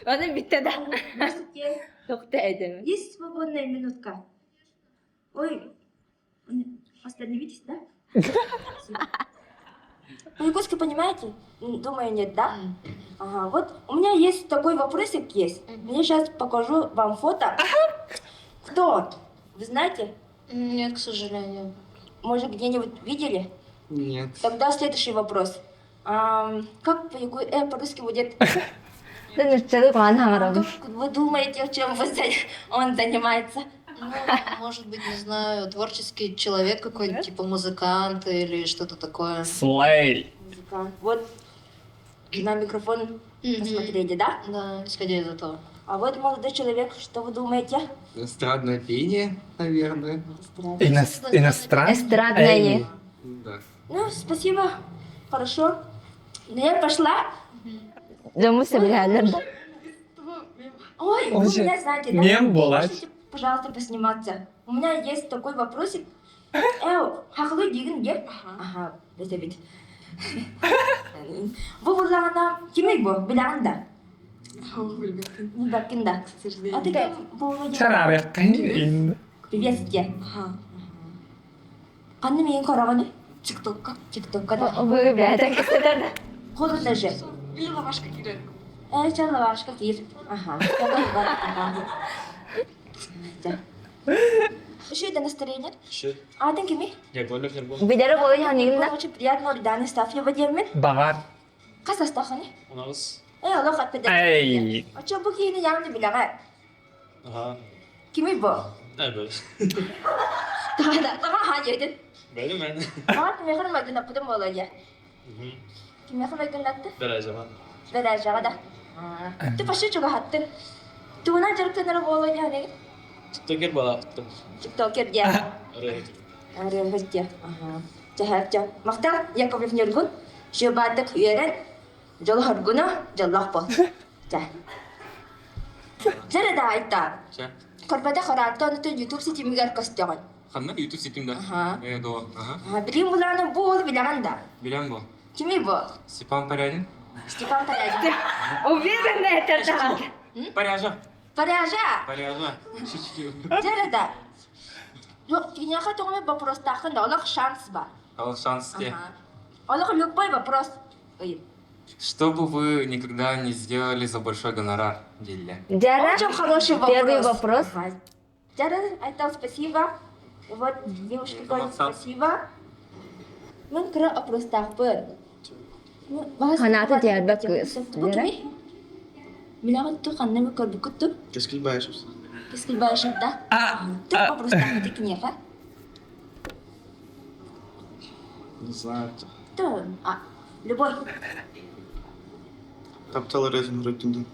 Аны бүттэ да. Тохто этим. Есть свободная минутка. Ой, остановитесь, да? По-якутски понимаете? Думаю, нет, да? Ага, вот у меня есть такой вопросик есть. Я сейчас покажу вам фото. Кто он? Вы знаете? Нет, к сожалению. Может, где-нибудь видели? Нет. Тогда следующий вопрос. А, как по-русски будет? Как вы думаете, чем он занимается? Ну, может быть, не знаю, творческий человек какой-нибудь, типа музыкант или что-то такое. Слей. Музыкант. Вот на микрофон посмотрели, да? Да, исходя из этого. А вот молодой человек, что вы думаете? Эстрадное пение, наверное. Иностран? Эстрадное. Да. Ну, спасибо. Хорошо. Ну, я пошла. Дьоммут сөбүлэһэллэр да. Ой, вы Очень. меня знаете, да? Мем буолач. Можете, пожалуйста, посниматься? У меня есть такой вопросик. Эу, хахлы дигин где? Ага, это ведь. Бу буллаҕына кимий бу? Билэҕин да? Билбэккин да? А ты ким буолуо Чараарыаххын Приветствие. Ханна миигин көрөҕүнүй? Тиктокка. Тиктокка да. Вы бэйэтэ кэпсэтэр. Холодно же. Или лавашка киирэр. Э, чэ, лавашка киир. Ага. Ага. Еще это настроение. Еще. Аатыҥ кимий? Яковлев Нербон. Билэрэ буолуо ханыгын да. Очень приятно, Ордана Стафьева диэммин. Баҕар. Хас астахыный? Унаҕыс. Э, олох эппитэ. Эй. Оччо бу киһини явно билэҕэ. Ага. Кимий бу? Э, Таҕа хаан диэтин. Бэлим мен. Аҕа кимиэхэ майгыннаппытым буолуо дии. Кимиэхэ майгыннатты? Бэрэжэҕэ. Бэрэжэҕэ да. Ты почти чугаһаттын. Тугунан дьарыктанара буолуо дии Тиктокер балаахтым. Тиктокер диэн. Ырыаһыт диэн. Чэһэ, чэ. Махтал, Яковлев Ньургун. Шыбаатык үөрэн, дьолоһоргуну дьоллоох буол. Чэ. Дьэ да айта. Чэ. Көрбөтө хораатта онутун YouTube ситимигэр көстөҕүн. Ханна YouTube ситимдер? Аха. Э, до. Аха. Аха, билим булааны бу уолу билэҕин да? Билэн бу. Кимий бу? Степан Порядин. Степан Порядин. Уверенно этэр даҕаны. Поряжа. Поряжа! Поряжа. Дьэ да. Жоқ, киниэхэ тоҕо вопростааххын да, олох шанс бар. Ал шанс те. Ага. Олох любой вопрос. Ой. Что бы вы никогда не сделали за большой гонорар, Дилля? Дьара. Очень хороший вопрос. Первый вопрос. Ага. Дьара, Айтал, спасибо. Вот, девушка говорит спасибо. Мин кыра опростаахпын. Ханаата тиэрбэт кыыс. Бу кими? Билэҕин ту ханна мы көрбүккүт ту? Кескил Баишев. Кескил Баишев да? Тук опростаахпыт киниэхэ? Не знаю. То, а, любой. Таптал Резин Рутинден.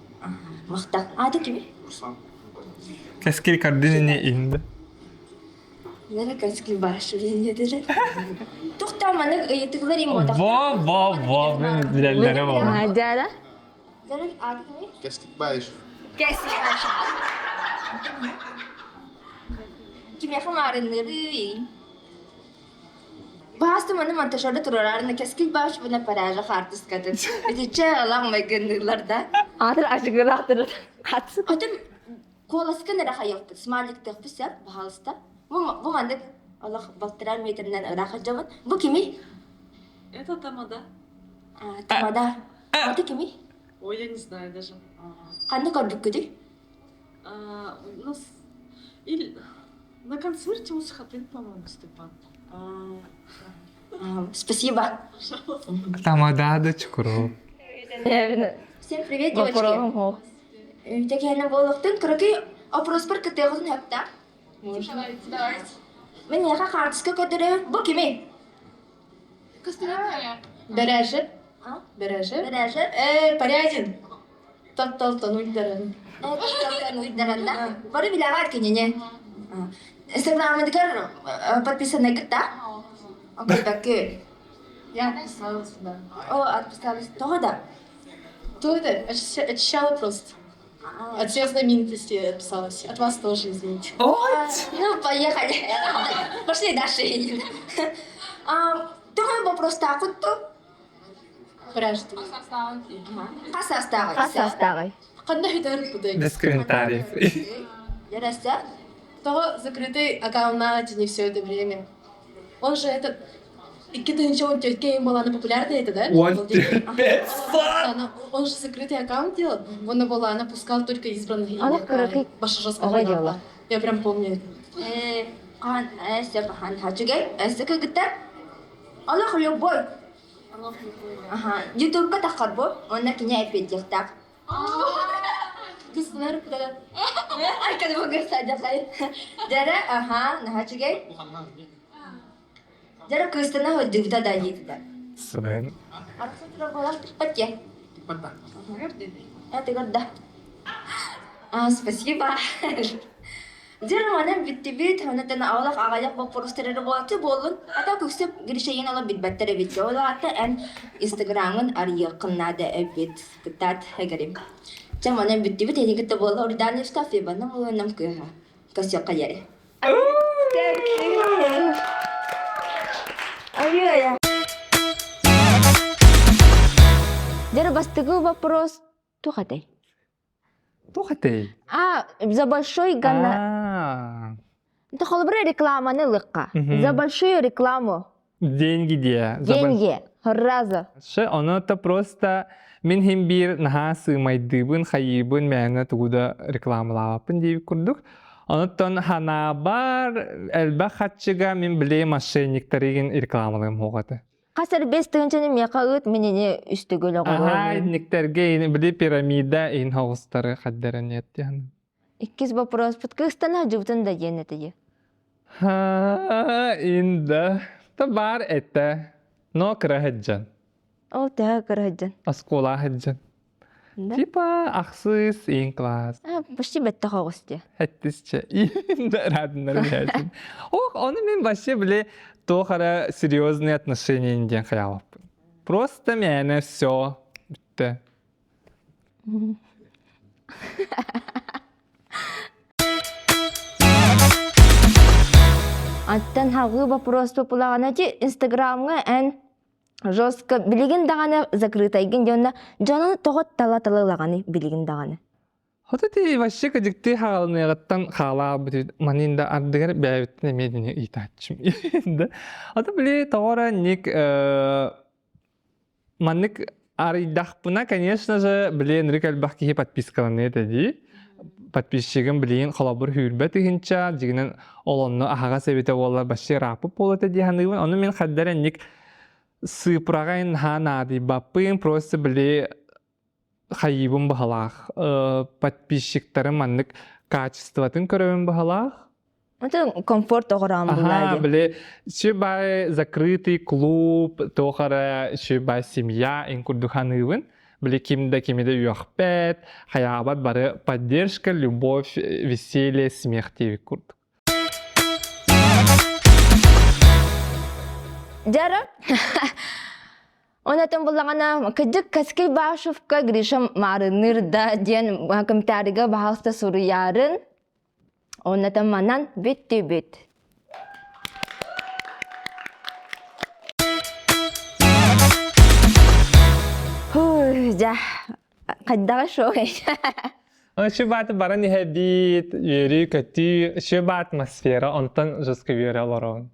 Махта. Аата кими? Руслан. Кескил кардинине инде. Нere кескил Баишев диэн Тухта маннык ыйытыылар им буотах. Во, во, во, мин билэллэрэ буолла. Дьара. Дьара аата кими? Кескил Баишев. Кескил Баишев. Кимиэхэ маарыннырый? Баастым аны монтажерда турарарына кэскил баашбына паража хаартыскатын. Итиччэ ылаҥ майгынныылар да. Аатыр ашыгылаахтыр. Хотун куоласкын эрэ хайыахпыт, смайликтыахпыт сөп, баһаалыста. Бу, бу маннык олох балтараа метринэн ыраах сылдьабын. Бу кимий? Это тамада. А, тамада. Это кимий? Ой, я не знаю даже. Ханна көрбүккүтүй? А, у нас или на концерте у Сахатын, по-моему, выступал. А, спасибо. Пожалуйста. Тамада да чукуру. Всем привет, девочки. Тэкэһэнэ буолуохтун кыракый опроспор кытыаҕытын сөптөөх. Давайте, давайте. Мин эйиэхэ хаартыска көрдөрөбүн. Бу кимий? Бэрэжэр. А? Бэрэжэр. Бэрэжэр. Э, Порядин. Тапталтан уйдаран. Э, тапталтан уйдаран да. Бары билэҕэр кинини. Инстаграмыгар подписанныгыт да? Окей, Я отписалась, да. О, отписалась. Тоҕо да? То это, очищала просто. От всех знаменитостей отписалась. От вас тоже, извините. Ну, поехали. Пошли дальше. Тоҕо вопростаахыт ту? Подожди. Хас саастааҕый? Хас саастааҕый? Ханна хүтэр будай? Без комментариев. Ярася? Того закрытый аккаунт не все это время. Он же этот 2014 была она популярная это, да? Он Он же закрытый аккаунт делал. Он была, она пускал только избранных. Она кыракый. Баша жестко Я прям помню. Хаан сөп хаан хачугай өссө кыргыттар олох любой Аха, ютубка таххар бу уонна кини эппиэттиэхтээх Кыснар куда Айкан бугу садьахай Дьэрэ аха наһаа үчүгэй Дьэрэ кыыстана сылдьыбыта да диэтилэр Сын. Арахсан турар буолан туппат дьэ Этигэр да А, спасибо. Дьэ, манан бүттүбүт, онон олох аҕыйах боппуруостар эрэ буолаты буоллун. Ата күксү Гришайын олох билбэттэр эбит. Ол аата эн Инстаграмын арыйыаххын наада эбит. Кытаат эгэрим. Чэ, манан бүттүбүт, эни кытта буолла Урдаан Евстафьевна мулунам кыыһа. Көрсүөххэ диэри. Дьэ, бастакы вопрос туох этэй? Туох этэй? А, за большой гонорар. А, Это холобура рекламаны ылыхха. Мгм. За большую рекламу. Деньги диэ. За больш- Деньги. Раза. Ше, ону то просто мин хим биир наһаа сыымайдыыбын, хайыыбын, мээнэ тугу да рекламалаабаппын диэбит курдук. Онуттан ханаабар элбэх хаччыга мин били мошенниктарыгын рекламалыым хуоҕата. Хас эрбэс тыһынчаны миэхэ ыыт, мин ини үстүгүл Аһаа, оҕолорум. инниктэргэ били пирамида иһин хоҕустары хаддаран еттиһан. Иккис вопроспут кыыстана дьыбытын да диэн этиги. Ха, инда. Та бар этэ. Но кыра сылдьан. Ол төһө кыра сылдьан? Оскуола сылдьан. Да? Типа ахсыс иин класс. А, почти бэттэх оҕус дии. Хэттисчэ. Радыннар билээсин. Ох, ону мин вообще били туох эрэ серьезные отношения диэн хайаабаппын. Просто мээнэ все бүттэ. Аттан хаҕыы вопрос популаҕына ти Инстаграмҥа эн жестко билигин даҕаны закрытайгын дьонно дьону тоҕо тала-тала ылаҕаны билигин даҕаны. Хоту ти вообще кыдьыктыы хаалыныаҕыттан хаалаабыт манын да ардыгар бэйэбиттэн эмиэ дини ыйытааччым. Да. Ата били тоҕо эрэ ник маннык арыйдахпына, конечно же, блин, ынырык элбэх киһи подпискаланыа этэ дии. Подписчигым, блин, холобур сүүрбэ тыһыынча, дьигинэн ол онно аһаҕас эбитэ буоллар вообще ырааппыт буолуо этэ дии саныыбын. Ону мин хаддар инник сыыпыраҕа наһаа наадыйбаппын, просто били хайыыбын баһалаах, подписчиктарым маннык качествотын көрөбүн баһалаах. Это комфорт оҕороон Аха, булаа били сүбай закрытый клуб, туох эрэ сүбай семья ин курдук ханыыбын. Били ким да кими да үөхпэт, хайаабат бары поддержка, любовь, веселье, смех диэбит курдук. Дьара Онотон буллаҕына кырдьык Каскил Башевка Гриша маарынныыр да диэн комментарийга баһаалыста суруйаарын Оннотон манан бүттүбүт. Фу, дьэ, хайдаҕа шоу Шүбааты баран иһэбит, үөрүү-көтүү, шүба атмосфера, онтон жестко үөрэ олоробун.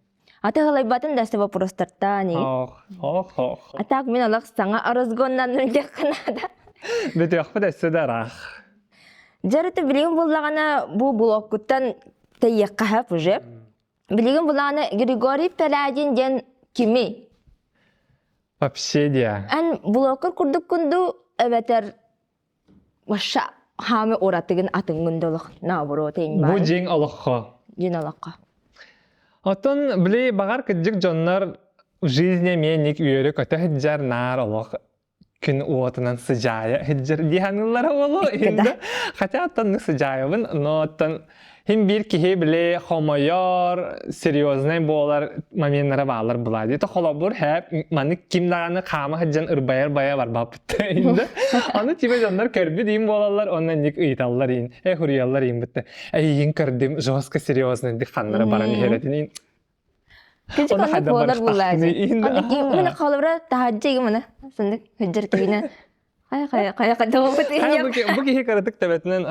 Аты ылайбатын да вопростартан Ох, ох, ох. А так мин олох саҥа разгоннанным диэххэ наада. Бүтүөхпүт өссө да ыраах. Дьэ, билигин буллаҕына бу блоккуттан тэйиэххэ сөп уже. Билигин буллаҕына Григорий Пелядин диэн кимий? Вообще диа. Эн блоккар курдуккун дуу эбэтэр вообще хаамы уратыгын атыҥҥын да олох наоборот Бу дьиҥ олоххо. Дьиҥ олоххо. Оттон били баҕар кырдьык дьоннор в жизни эмиэ ник үөрэ-көтө сылдьар наар олох күн уотунан сыдьаайа сылдьар дии саныыллара буолуо. Хотя оттон сыдьаайабын, но оттон. Хим биир киһи били хомойор, серьезный буолар моменнара баалар була. Дии холобур хэп маннык ким даҕаны хаама сылдьан ырбайар бая барбаппыт инде. Аны типа дьоннор көрбүт иин буолаллар, онно ник ыйыталлар иин, э хуруйаллар иин бытта. Эйигин көрдүм, жестко серьезный дик ханнара баран иһэрэтин иин. Кичи Оны коннук хайда буолар барыштахтыны буллаачы. иин. Аны мин холобура таһаджы мына сындык хыджыр киһинэ Хайа хайа хайа хайа буолбут Хайа бу бу киһи кыратык төбөтүнэн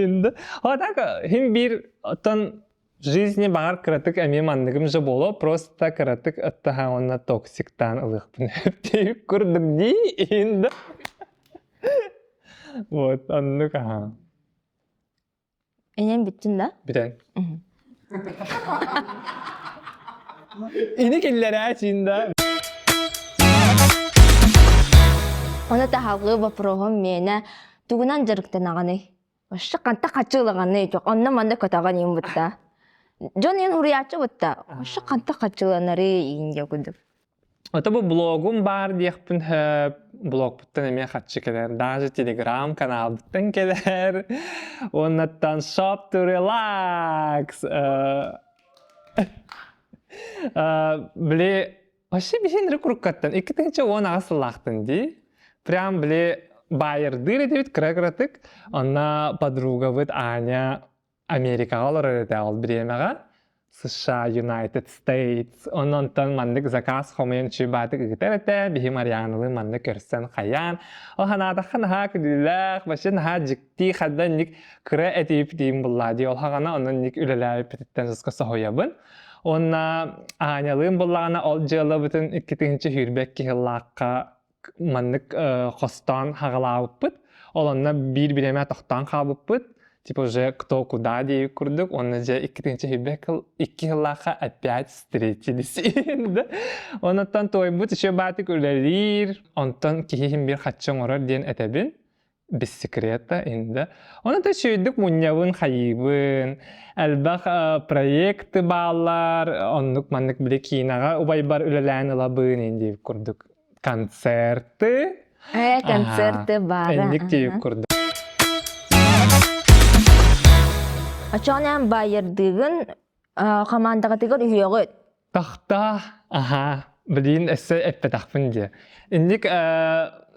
инде. А так хим бир оттон жизни баҕар кыратык эмиэ манныгым же боло просто кыратык аттаха уонна токсиктаан ылыахпын диэбит курдук дии инде. Вот оннук аха. Энен бүттүн да? Бүтэн. Ини киллэрээ да. Оны таһалгыы вопроһум миэнэ тугунан дьарыктанаҕыный? Вообще ханта хачыылаҕаный? Онно манна көтөҕөн иин бутта. Дьон иин уруйааччы бутта. Вообще ханта хачыыланары иин диэ курдук. Ото бу блогум баар диэхпин сөп. Блогпуттан эмиэ харчы кэлэр. Даже телеграм-каналбыттан кэлэр. Уоннаттан shop to relax. Били вообще биһин рекруккаттан 2018 сыллаахтын дии. Прям били байердыыр этибит кыра-кыратык. Онно подругабыт Аня Америкаҕа олорор этэ ол бириэмэҕэ США, United States онон маннык заказ хомуйан чуйбаатык ыытар этэ биһи Марианалыы манна көрсөн хайаан ол ханаатахха наһаа күлүүлээх вообще наһаа дьикти хадда инник кыра этиипитиин буллаа дии ол хаҕана онон инник үлэлээбиппититтэн сыска соһуйабын уонна Анялыын буллаҕына ол дьыалабытын 2022 сыллаахха маннык хостоон хаҕалаабыппыт. Ол онно биир бириэмэ тохтоон хаалбыппыт. Типа уже кто куда диэбит курдук. Уонна дьэ 2022 сыллаахха опять встретились. Оннуттан туойбут еще баатык үлэлиир. Онтон киһи иһин биир хаччы оҥорор диэн этэбин. без секрета инде. Оны да үчүгэйдик мунньабын, хайыыбын. Элбэх проекты бааллар, оннук маннык били киинэҕэ убайбар үлэлээн ылабын инди курдук концерты. Э, концерты баара. Инник диэбит курдук. Очоон байырдыгын хамаандаҕытыгар үһүөҕүт. Тахта, аха, билигин өссө эппэтэхпин диэ. Инник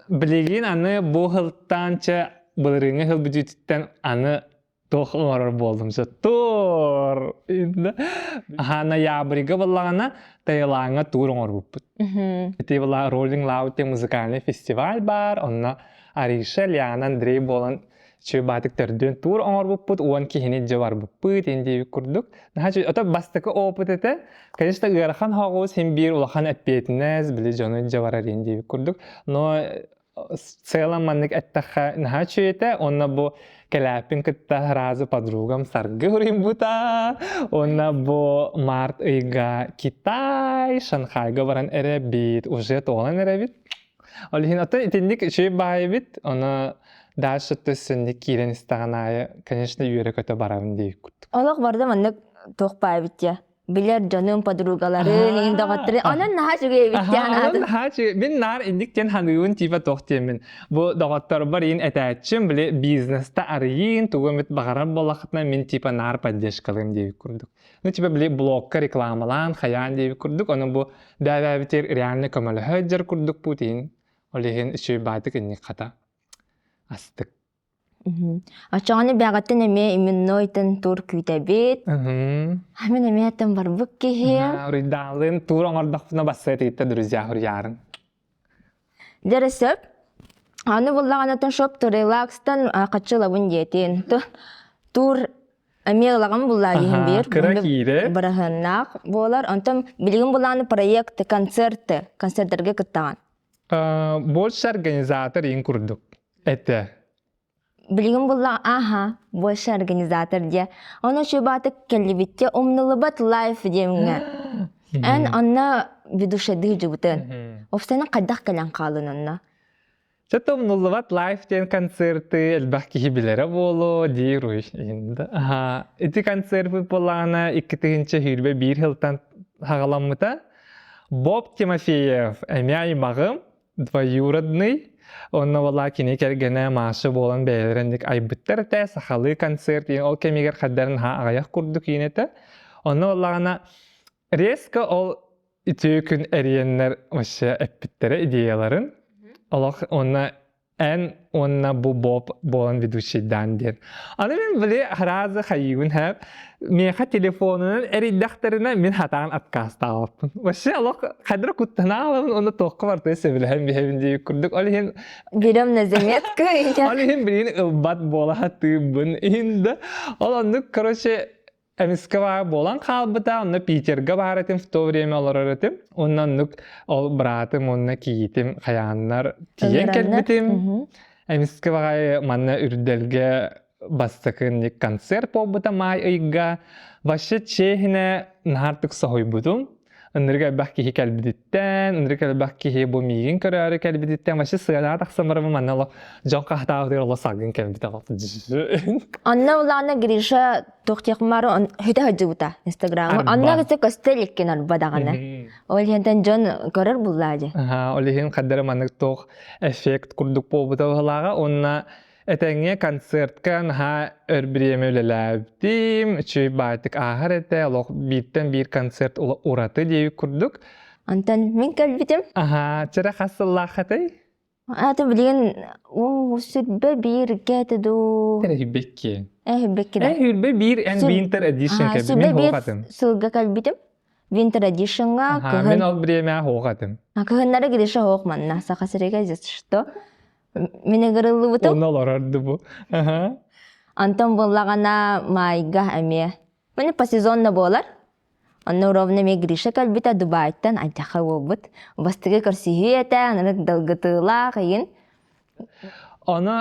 билигин аны бу сылтан чэ былырыыҥҥы сыл бүтүүтүттэн аны туох оҥорор буоллум чэ тур аха ноябрьга буоллаҕына Таилаҥҥа тур оҥорбуппут. Ити была Rolling Loud диэн музыкальный фестиваль баар, онно Ариша, Лиана, Андрей буолан Чуйбаатык төрдүөн туур оҥорбуппут, 10 киһини дьэ барбыппыт, ин диэбит курдук. Наһаа ото бастакы опыт этэ. Конечно, ыарахан хоҕус син биир улахан эппиэтинэс, били дьону дьэ барар ин диэбит курдук. Но в целом маннык эттэххэ наһаа үчүгэй этэ. Уонна бу кэлээппин кытта сразу подругам Саргы уруйбута. Уонна бу март ыйга Китай, Шанхайга баран эрэбит, уже туолан эрэбит. Ол иһин ото итинник үчүгэй баайы эбит, ону дальше төссөннүк киирэн истэҕин аайы, конечно, үөрэ-көтө барабын диэбит курдук. Олох барда маннык туох баайбыт дьэ. Билэр дьонум, подругаларын, иин доҕотторун, онон наһаа үчүгэй эбит дьэ Онон анаатын. наһаа үчүгэй. Мин наар инник диэн ханыыбын типа туох диэммин. Бу доҕотторбор иин этээччим, били бизнеста арыйыын, тугу эмит баҕарар буоллаххытына мин типа наар поддержкалыым диэбит курдук. Ну, типа, били блокка рекламалаан, хайаан диэбит курдук, ону бу бэбээбитигэр реально көмөлөһө дьэр курдук путин. Ол иһин үчүгэй баатык инник хата. Астык. Очоҕону бэҕэттэн эмиэ именнойтан тур күүтэбит. Мин эмиэ тан барбыт киһи. Уруйдаалын тур оҥордохпуна бассыа тиитте друзья хуруйаарын. Дьэ сөп. Аны буллаҕына шоп to релакстан хаччылабын диэтин. Тур эмиэ ылаҕын буллаа диһин биир. Кыра киирэ. Быраһыннаах буолар. Онтон билигин булааны проект, концерты, концерттерге кыттаҕан. Больше организатор ин курдук этэ. Билигин булла аха, больше организатор диэ. Оны шубатык кэллибитте умнулубат лайф диэмҥэ. Эн онно ведушады жубутын. Офсаны хайдах кэлэн хаалын онно? Чэ умнуллубат лайф диэн концерты элбэх киһи билэрэ буолуо диир уй Аха, ити концерт буоллаҕына 2021 сылтан хаҕаламмыта. Боб Тимофеев эмиэ аймаҕым, двоюродный. Онно буолла кини кэргэнэ Маша буолан бэйэлэрин айбыттар этэ, сахалыы концерт ол кэмигэр хаддарын наһаа аҕыйах курдук иин этэ. Онно буоллаҕына резко ол үтүө күн эрийэннэр вообще эппиттэрэ идеяларын. Олох уонна эн уонна бу Боб буолан ведущийдаан диэн. Аны мин били хараазы хайыыбын хэп миэхэ телефонунан эрийдэхтэринэ мин хатаан откастаабаппын. Вообще олох хадра куттанаалабын уонна туохха барытыгар сөбүлэһэн биһэбин диэбит курдук. Ол иһин Берем на заметку. Ол иһин билигин ылбат буола сатыыбын иһин да. Ол оннук короче Эмискэ баар буолан хаалбыта, онно Питерга баар этим в то время олорор этим. Онно оннук ол быраатым уонна кийиитим хайааннар тиийэн кэлбитим. Эмискэ баҕайы манна Үрдэлгэ бастакы концерт буолбута маай ыйга. Вообще чиэһинэ наһаартык соһуйбутум. Ынырык элбэх киһи кэлбититтэн, ынырык элбэх киһи бу миигин көрөөрү кэлбититтэн вообще сыанаҕа тахсан барабын манна олох дьон хаһытаабытыгар олох салгын кэлбитэ. Анна улаана Гриша туохтиахмары хүтэ сылдьыбыта Инстаграмы. Анна кытта көстө иликкин арба даҕаны. Ол иһинтэн дьон көрөр буллаа дьэ. Ол иһин хаддара маннык туох эффект курдук буолбута быһылааҕа уонна Этэҥҥэ концертка наһаа өр бириэмэ үлэлээбитим, үчүгэй баайтык ааһар этэ, олох бииртэн биир концерт ураты диэбит курдук. Онтон мин кэлбитим. Аһаа, чэрэ хас сыллаах этэй? Аты билигин сүрбэ бииргэ этэ дуу. Тэрийбикки. Эһибикки да. Эһүрбэ биир эн Winter Edition кэлбит. Мин хоохатым. Сылга кэлбитим. Winter Edition-га кыһын. Мин ол бириэмэ хоохатым. Кыһыннары Гриша хоох манна. Саха сиригэ что? Мин ыгырыллыбытым. Онно олорорду бу. Антон буоллаҕына маайга эмиэ. Мин по сезонно буолар. Онно ровно эмиэ Гриша кэлбитэ Дубайтан антяха буолбут. Бастакы көрсүһүү этэ, анарык долгутуулаах ыйын. Ону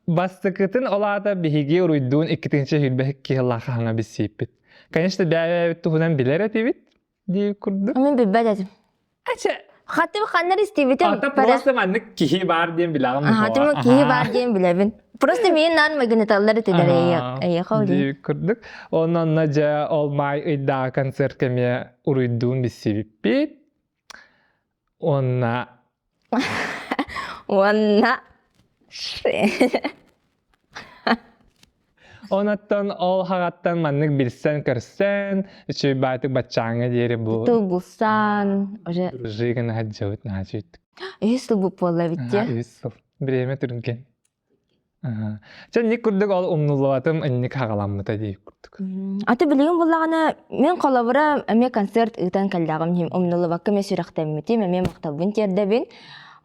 бастакытын ол аата биһиги уруйдуун иккитинчи сүүрбэ киһилаах хаһаҥа билсииппит. Конечно, бэйэбит туһунан билэр этибит дии курдук. Мин билбэт этим. Ача Хатым ханнар истибитим. Ата просто маннык киһи баар диэн билэҕим. Хатым киһи баар диэн билэбин. Просто миин наан магниталлар этилэр эйиэхэ дии курдук. Онон дьэ ол маай ыйдааҕы концерт кэмиэ уруйдуун билсибиппит. Уонна Уонна Онуттан ол хаҕаттан маннык билсэн-көрсөн, үчүгэй баатык баччааҥҥа диэри бу Тыл булсан, уже дружи гына сылдьабыт наһаа үчүгэйдик. Үһүс сыл буолла эбит дии. Үһүс сыл. Бириэмэ түргэн. Чэ, инник курдук ол умнуллубатым инник хаҕаламмыта дии курдук. Аты билигин буллаҕына мин холобура эмиэ концерт ыытан кэллэҕим иһин умнуллубакка эмиэ сүрэхтэммитим, эмиэ махталбын тиэрдэбин.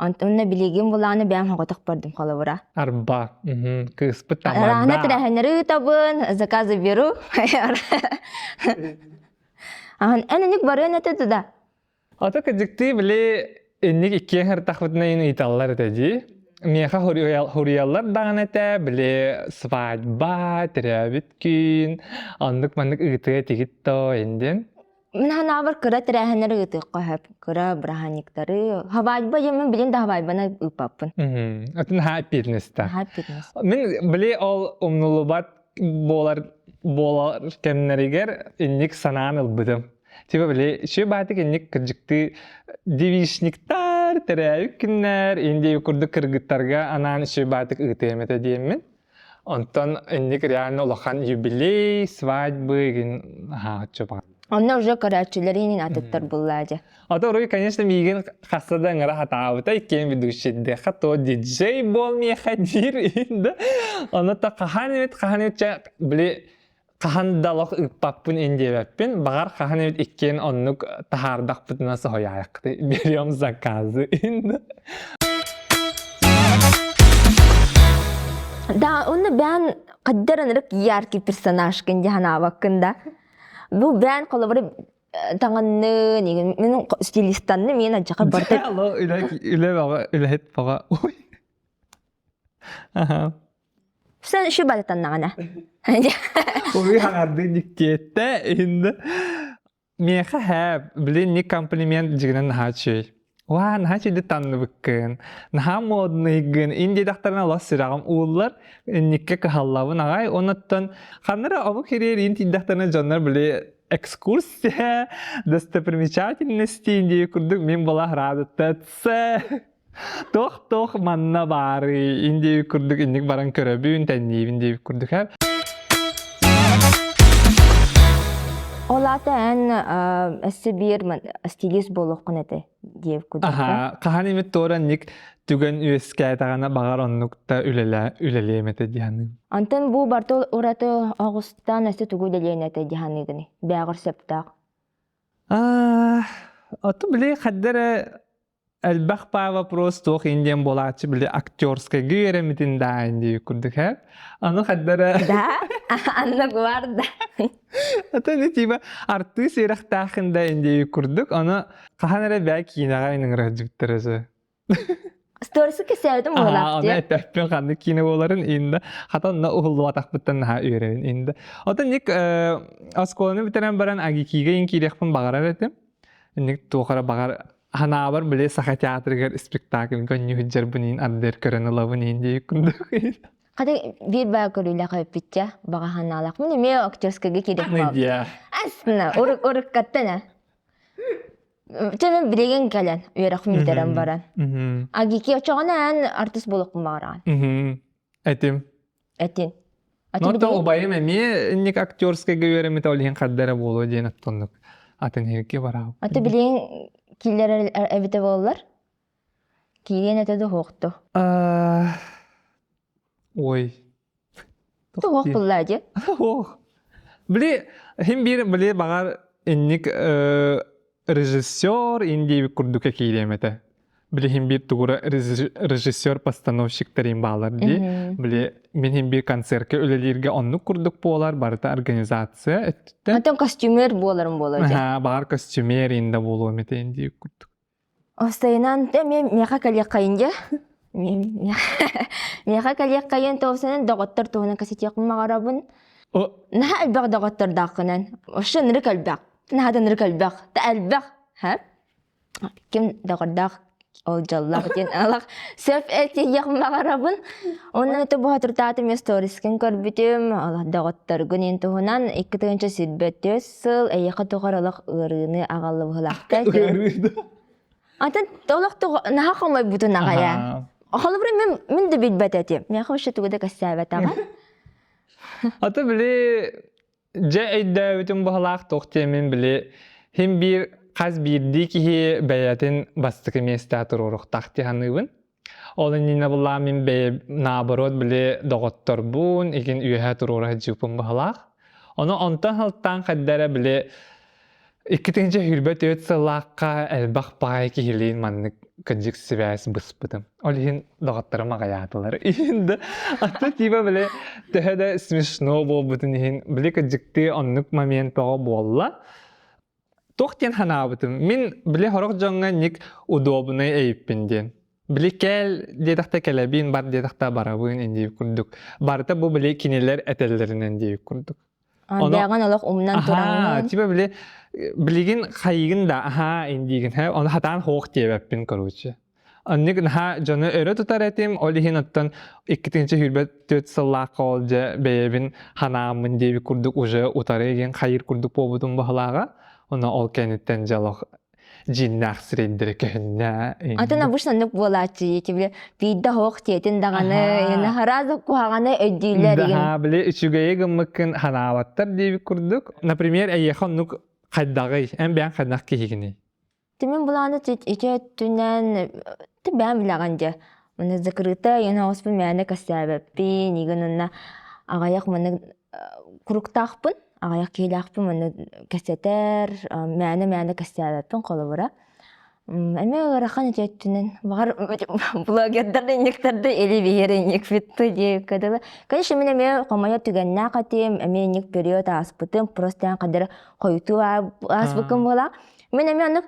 Онтон билигин буллаҕына бэйэм хоҕотох бардым холобура. Арба, кыыспыт тамада. Араана тэрээһиннэри ыытабын, заказы беру. Ахан эн инник барыан этэ туда. Ата кыдьыктыы били инник иккиэн сыртахпытына ин ыйыталлар этэ дии. Миэхэ хуруйаллар даҕаны этэ, били свадьба, төрөөбүт күн, оннук маннык ыытыа этигит то индин. Мин ханаабар кыра тэрээһиннэри ыытыахха сөп. Кыра бырааһынньыктары. Хабаайба диэн мин билин да хабаайбаны ыыппаппын. Атын хаһаа эппиэтинэстэ. Хаһаа эппиэтинэс. Мин били ол умнулубат буолар буолар кэмнэригэр инник санаан ылбытым. Типа били үчүгэй баатык инник кырдьыктыы девичниктар, тэрээбит күннэр, индия курдук кыргыттарга анаан үчүгэй баатык ыытыам этэ диэммин. Онтон инник реально улахан юбилей, свадьбы игин аһааччы баар. Онно уже көрөөччүлэринин атыттар буллаа дьэ. Ото уруй, конечно, миигин хасса да ыҥыра хатаабыта, иккиэн ведущийдиэхэ, то диджей буол миэхэ диир да. Ону та хаһан эбит, хаһан эбит, чэ, били хаһан да олох ыыппаппын ин диэбэппин, баҕар хаһан эбит иккиэн оннук таһаардахпытына соһуйаайаххыт берем заказы ин Да, онно бээн қаддар ынырык яркий персонажкын дьаһанаабаккын да. Бу бээн холобура таҥанны, мин стилистанны миэн адьаха барда. Алло, үлэ үлэ баҕа үлэһит баҕа. Ой. Аха. Sen şu батаннаҕына. Уруй хаҥарды диктиэттэ инде. Миэхэ һээ, блин, не комплимент дьигинэн наһаа үчүгэй. Уаа, наһаа үчүгэй танныбыккын, наһаа модныйгын, ин диэтэхтэринэ олох сүрэҕим ууллар, инникке кыһаллабын аҕай, онуттан ханна эрэ омук ириэр иин тиийдэхтэринэ дьоннор били экскурсия, достопримечательности дии курдук мин була радыттатса. Тох-тох манна баарый, ин диэбит курдук инник баран көрөбүн, тэнниибин диэбит курдук һэ. Ол аата эн өссө биир стилист буолуоххун этэ диэбит курдук. Аха, хаһан эмит туора ник түгэн үөскээтэҕинэ баҕар оннук да үлэлээ үлэлиэм этэ дии саныым. Онтон бу барты ураты оҕустан өссө тугу үлэлиэн этэ дии саныыгыный? Бээҕэр сөптөөх. Аа, ото били хадда эрэ элбэх баа вопрос туох индиан буолааччы били актерскайга үөрэммитин даа индии курдук һэ аны хадда эрэ Да, анна гварда. Ата не типа артыыс үөрэхтээхин да индии курдук аны хаһан эрэ бээ киинэҕэ иныҥырыһдьыбыттар өзө Сторисы кэсээбитим буолаах Аны эппэппин ханнык киинэ буоларын инда хата онно уһуллубатахпыттан наһаа үөрэбин инда. Оттон ник оскуоланы бүтэрэн баран Агикига ин киириэхпин баҕарар этим. Ник туох эрэ баҕар ханаабар били Саха театрыгар спектакльга ньүһүддьэрбин иин ардыар көрөн ылабын иин диэбит курдук. Хата биир баа көрүүлээх өппүтчэ баҕа ханаалаах. Мин эмиэ актерскайга киириэх Дия. Асна уруккаттан а. Чэ мен билигин кэлэн үөрэхпин бүтэрэн баран. Агики очоҕуна эн артист буолуохпун баҕараҕын. Этим. Этин. Но то убайым эмиэ инник актерскайга үөрэммитэ ол иһин хардара буолуо диэн оттоннук атын иһирги бараабыт. Аты билигин киллэрэр эбитэ буоллар? Киириэн этэ да уһуохту. Ой. Туох булла дии? Ох. Били хим биир били баҕар инник режиссер индиэбит курдука киириэм этэ. Били хим биир тугура режиссер постановщиктарым баалар дии. Били мин хим биир концертка үлэлииргэ оннук курдук буолар барыта организация өттүттэн. Антон костюмер буоларым буолар дии. Баҕар костюмер инда буолуом этэ индиэбит курдук. Остайынан эмиэ миэхэ кэлиэххэйин дьэ. Миэхэ кэлиэххэйин тоосанан доҕоттор туһунан кэсэтиэхпин баҕарабын. Наһаа элбэх доҕоттордооххунан. Вообще ынырык элбэх. Наһаа да ынырык элбэх. Да элбэх. Ха? Ким доҕордоох ол дьоллоох диэн алах сөп этиэхпин баҕарабын. Онон это буһатыртаатым мен сторискин көрбүтүм. Алах доҕотторгун ин туһунан 2024 сыл эйиэхэ тухары олох ыарыыны аҕаллыбыһылаахта Ыарыыны. Атын олох наһаа хомойбутун аҕайа. Холобура мен мин да билбэт этим. Миэхэ вообще тугу да кэссээбэтэҕэ. Ата били дьэ өйдөөбүтүм баһылаах туох диэмин били хим биир хас биирдии киһи бэйэтин бастакы миэстэ туруоруохтаах дии саныыбын. Ол иннинэ буллаан мин бэйэ наоборот били доҕотторбун игин үөһэ туруора сылдьыыппын баһылаах. Ону онтон сылтаан хайда эрэ били 2024 сыллаахха элбэх баай киһилиин маннык кырдьык сибээс быспытым. Ол иһин доҕотторум аҕыйаатылар. Иһин да аты типа били төһө да смешно буолбутун иһин били кырдьыктыы оннук момент тоҕо буолла. Туох диэн санаабытым, мин били сорох дьоҥҥо ник удобнай эйиппин диэн. Били кэл диэтэхтэ кэлэбин, бар диэтэхтэ барабын диир курдук. Барыта бу били кинилэр этэллэринэн диир курдук. Бэҕин олох умнан тураҥҥын. Типа били билигин хайыгын да аха индиигин хэ ону хатаан хоох диэбэппин короче. Оннук наһаа дьону өрө тутар этим, ол иһин оттон 2024 сыллаахха ол дьэ бэйэбин ханааммын диэбит курдук уже утары игин хайыр курдук буолбутум баһылааҕа. Ону ол кэнниттэн дьэ олох дьииннээх сирэйдэрэ көһүннэ. Атын обычно оннук буолааччы дии, биирдэ оһох тиэтин даҕаны, сразу куһаҕаны өйдүүллэр игин. Да, били үчүгэйи гыммыккын ханаабаттар диэбит курдук. Например, эйиэхэ оннук хайдаҕый? Эн бэйэҥ хайдах киһигиний? Тимин былааны ити өттүнэн ты бэйэм билэҕин дьэ. Маны закрыта иэн оҕуспун мээнэ кэссээбэппин, игин онно аҕыйах маны куруктаахпын, аҕыйах киһилээхпин маны кэсэтэр, мээнэ-мээнэ кэссээбэппин холобура. Эмиэ ыарахан ити өттүнэн. Баҕар блогердар да инниктар да или биһиэр инникпит диэбиккэ дылы. Конечно, мин эмиэ хомойор түгэннээх этим, эмиэ инник период ааспытым, просто эн хадары хойутуу ааспыккын буолаа. Мин эмиэ оннук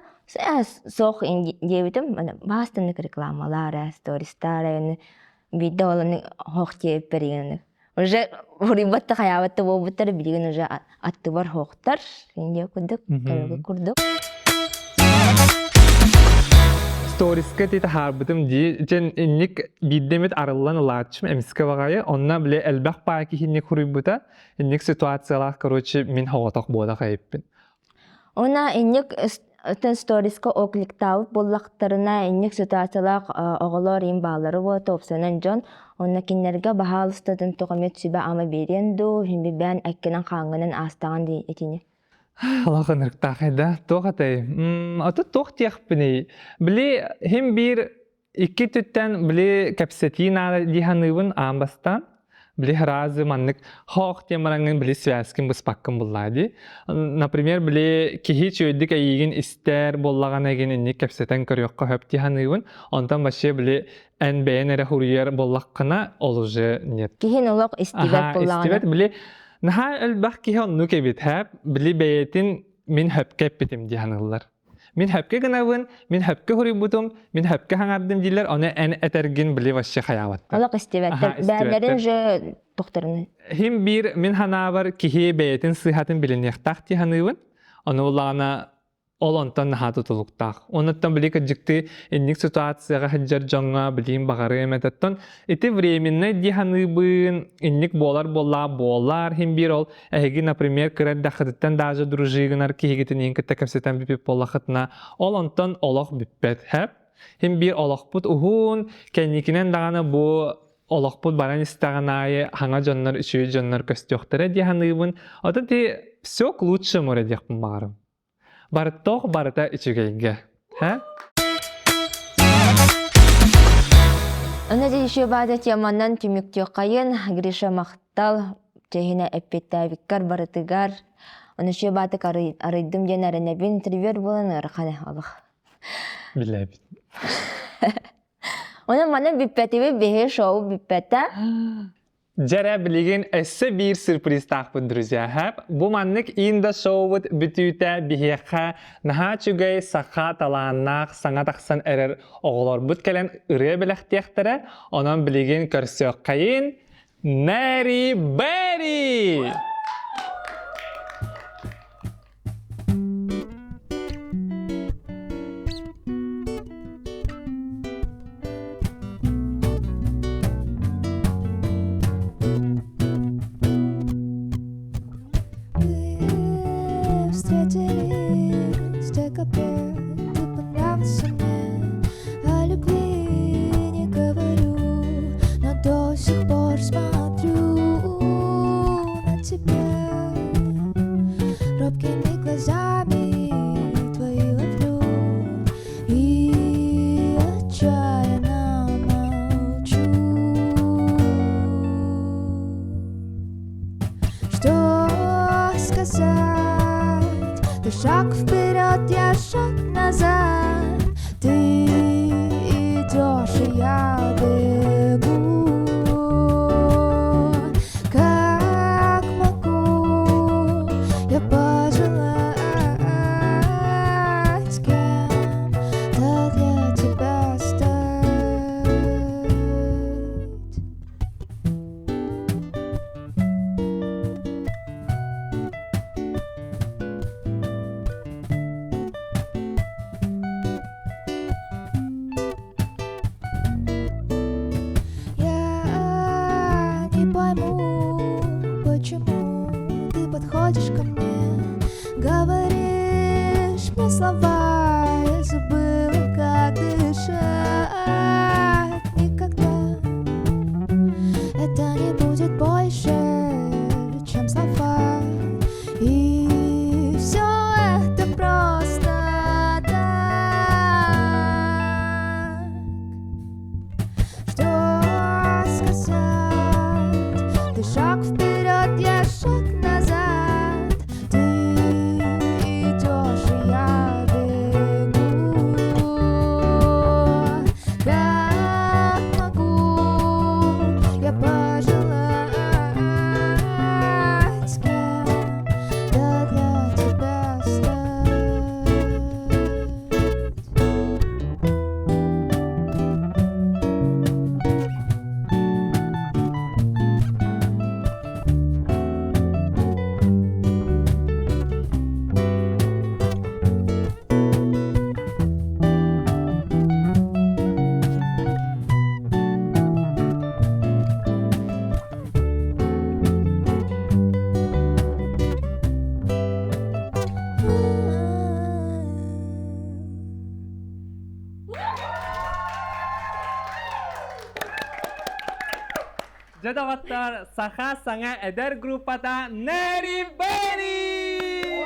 суох диэбитим, баастыннык рекламалаара, стористаара, биирдэ ол ону хоох диэбиппэр игин уже уруйбат да хайаабат да буолбуттар билигин уже аттыбар хоохтар диэ курдук көрөгө курдук Сториска ти таһаарбытым дии дьэн инник биирдэ эмит арыллан ылааччым эмискэ баҕайы онно бile элбэх баа киһинник хуруйбута инник ситуациялаах короче мин хоҕотох буола хайыппын Уонна инник. Оттон сториска окликтаабыт буоллахтарына, инник ситуациялаах оҕолор им бааллары буолта уопсайынан дьон, онно кинилэргэ баһаалыстатын тоҕо эмиэ сүбэ-ама биэриэн дуу, иһин эккинэн хааҥҥынан аастаҕын дии итини. Олох ынырыктаахай да, туох этэй? Ото туох диэхпиний? Били хим биир Икки өттүттэн били кэпсэтии наада дии саныыбын аан бастаан. Били сразу маннык хоох диэн бараҥҥын били связкын быспаккын буллаа дии. Например, били киһи үчүгэйдик эйиигин истэр буоллаҕына эгин инник кэпсэтэн көрүөххэ сөп дии саныыбын. Онтон вообще били эн бэйэн эрэ хуруйар буоллаххына ол уже нет. Киһин олох истибэт Аха, буоллаҕына. истибэт. Били наһаа элбэх киһи оннук эбит, һэ? Били бэйэтин мин хөпкө эппитим дии саныыллар. Мин хөпкө гынабын, мин хөпкө хуруйбутум, мин хөпкө хаҥардым дииллэр, ону эн этэргин били вообще хайаабаттар. Олох истибэттэр. Бээлэрин же тохторуну. Хим биир мин ханаабар киһи бэйэтин сыыһатын билиниэхтээх дии саныыбын. Ону буллаҕына ол онтон наһаа тутулуктаах. Онуттан били кырдьыктыы инник ситуацияҕа сылдьар дьоҥҥо билиим баҕарыам этаттан ити временный дии саныыбын, инник буолар буоллаа буолар хим биир ол Эһиги, например, кыра эрдэххититтэн даже дружи гынар киһигитиниин кытта кэпсэтэн бүппүт буоллаххытына, ол онтон олох бүппэт, һэп? Хим биир олохпут уһун, кэнникинэн даҕаны бу олохпут баран истэҕин аайы хаҥа дьоннор, үчүгэй дьоннор көстүөхтэрэ дии саныыбын. Оттон ти все к лучшему эрэ диэхпин баҕарым. Барыттоох барыта үчүгэйгэ. Һэ? Аны еще баада теманан түмүктүөххайын Гриша махтал чэһинэ эппиэттээбиккэр барытыгар Аны еще баатык арыйдым диэн эрэнэбин интервьюер буолан ыарахан олох. Билэбит. Онон манан бүппэтибит биһи шоу бүппэтэ. Дьэрэ билигин өссө биир сюрпризтаахпыт, друзья. Хэп, бу маннык Инда шоубут бүтүүтэ биһиэхэ наһаа үчүгэй саха талааннаах саҥа тахсан эрэр оҕолорбут кэлэн ырыа бэлэхтиэхтэрэ. Онон билигин көрсүөххэйин Мэри Берри! Мы встретились в декабре, ты понравился мне, о любви не говорю, но до сих пор смотрю на тебя. Робкими глазами твои ловлю и отчаянно молчу. Что сказать? Ты шаг вперед, я шаг назад. Ты идешь, и я бегу. Как могу я пожелать кем-то для тебя стать? Я не пойму, почему ты подходишь ко мне, говоришь мне слова, я забыла, как дышать никогда. Это не будет больше, чем слова. И все это просто так. Что сказать? Ты шаг вперед, я шаг назад. Ты идешь, и я бегу. Дьэ доҕоттор, саха саҥа эдэр группата Нэри Бэри!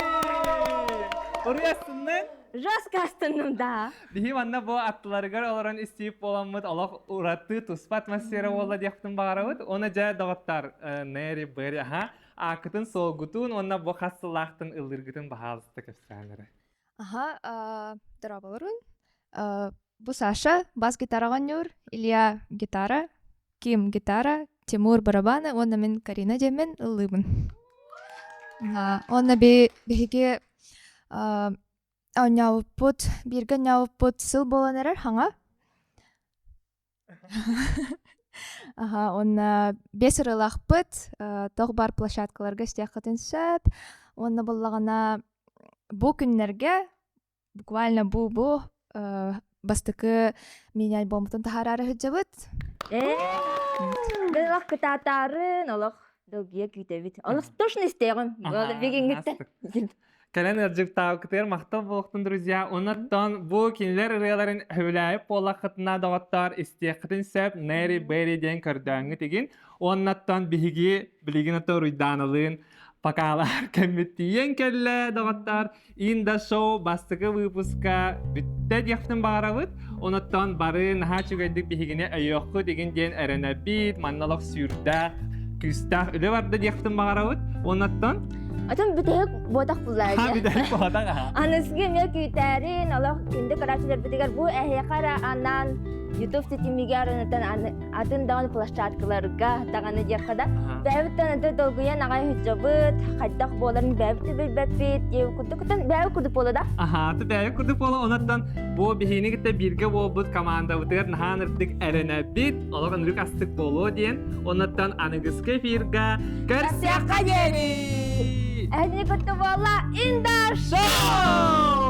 Уруйастыннын? Жестко астынным, да. Биһи манна бу аттыларыгар олорон истиип буоламмыт олох ураты туспа атмосфера буолла диэхпитин баҕарабыт. Уонна дьэ доҕоттор, Нэри Бэри аха ааккытын суолгутун уонна бу хас сыллаахтын ыллыыргытын баһаалыста кэпсээн эрэ. Аха, дорооболорун. Бу Саша бас гитараҕа оонньуур, Илья гитара, Ким гитара, Тимур барабаны уонна мин Карина диэммин ыллыыбын. Уонна биһиги оонньообуппут, бииргэ оонньообуппут сыл буолан эрэр хаҥа. Аха, уонна биэс ырыалаахпыт, туох баар площадкаларга истиэххитин сөп. Уонна буоллаҕына бу күннэргэ буквально бу-бу бастакы мини-альбоммутун таһаараары сылдьабыт. Ээ, олох кытаатаарын, олох долгуйа күүтэбит. Олох точно истиэҕим. Бүгүҥҥүттэн. Кэлэн ыалдьыттаабыккытыгар махтал буолуохтун, друзья. Оннуттан бу кинилэр ырыаларын сөбүлээбит буоллаххытына, доҕоттоор, истиэххитин сөп. Нэри Берри диэн көрдөөҥҥүт игин. Уоннаттан биһиги билигин ото уруйдааналыын покалаар кэммит тиийэн кэллэ, доҕоттоор. Инда Шоу бастакы выпуска бүттэ диэхпитин баҕарабыт. Онуттан бары наһаа үчүгэйдик биһигини өйүөххүт игин диэн эрэнэбит. Манна олох сүүрдээх, күүстээх үлэ барда диэхпитин баҕарабыт. Онуттан Атын бүтэһик буотах буллаа. Ха бүтэһик буотах аха. Аныгы эмиэ күүтээрин, олох күндү көрөөччүлэрбитигэр бу эһиэхэ эрэ анаан YouTube ситимигэр онтон атын даҕаны площадкаларга даҕаны диэххэ да бэйэбиттэн аты долгуйан аҕай сылдьабыт хайдах буоларын бэйэбит да билбэппит курдук бэйэбит курдук буола да Аха, ты бэйэбит курдук буола онуттан бу биһиини кытта бииргэ буолбут командабытыгар наһаа ынырдык эрэнэбит олох ынырык астык буолуо диэн онуттан аныгыскы эфирга көрсүөххэ диэри Эһини кытта буолла Инда Шоу!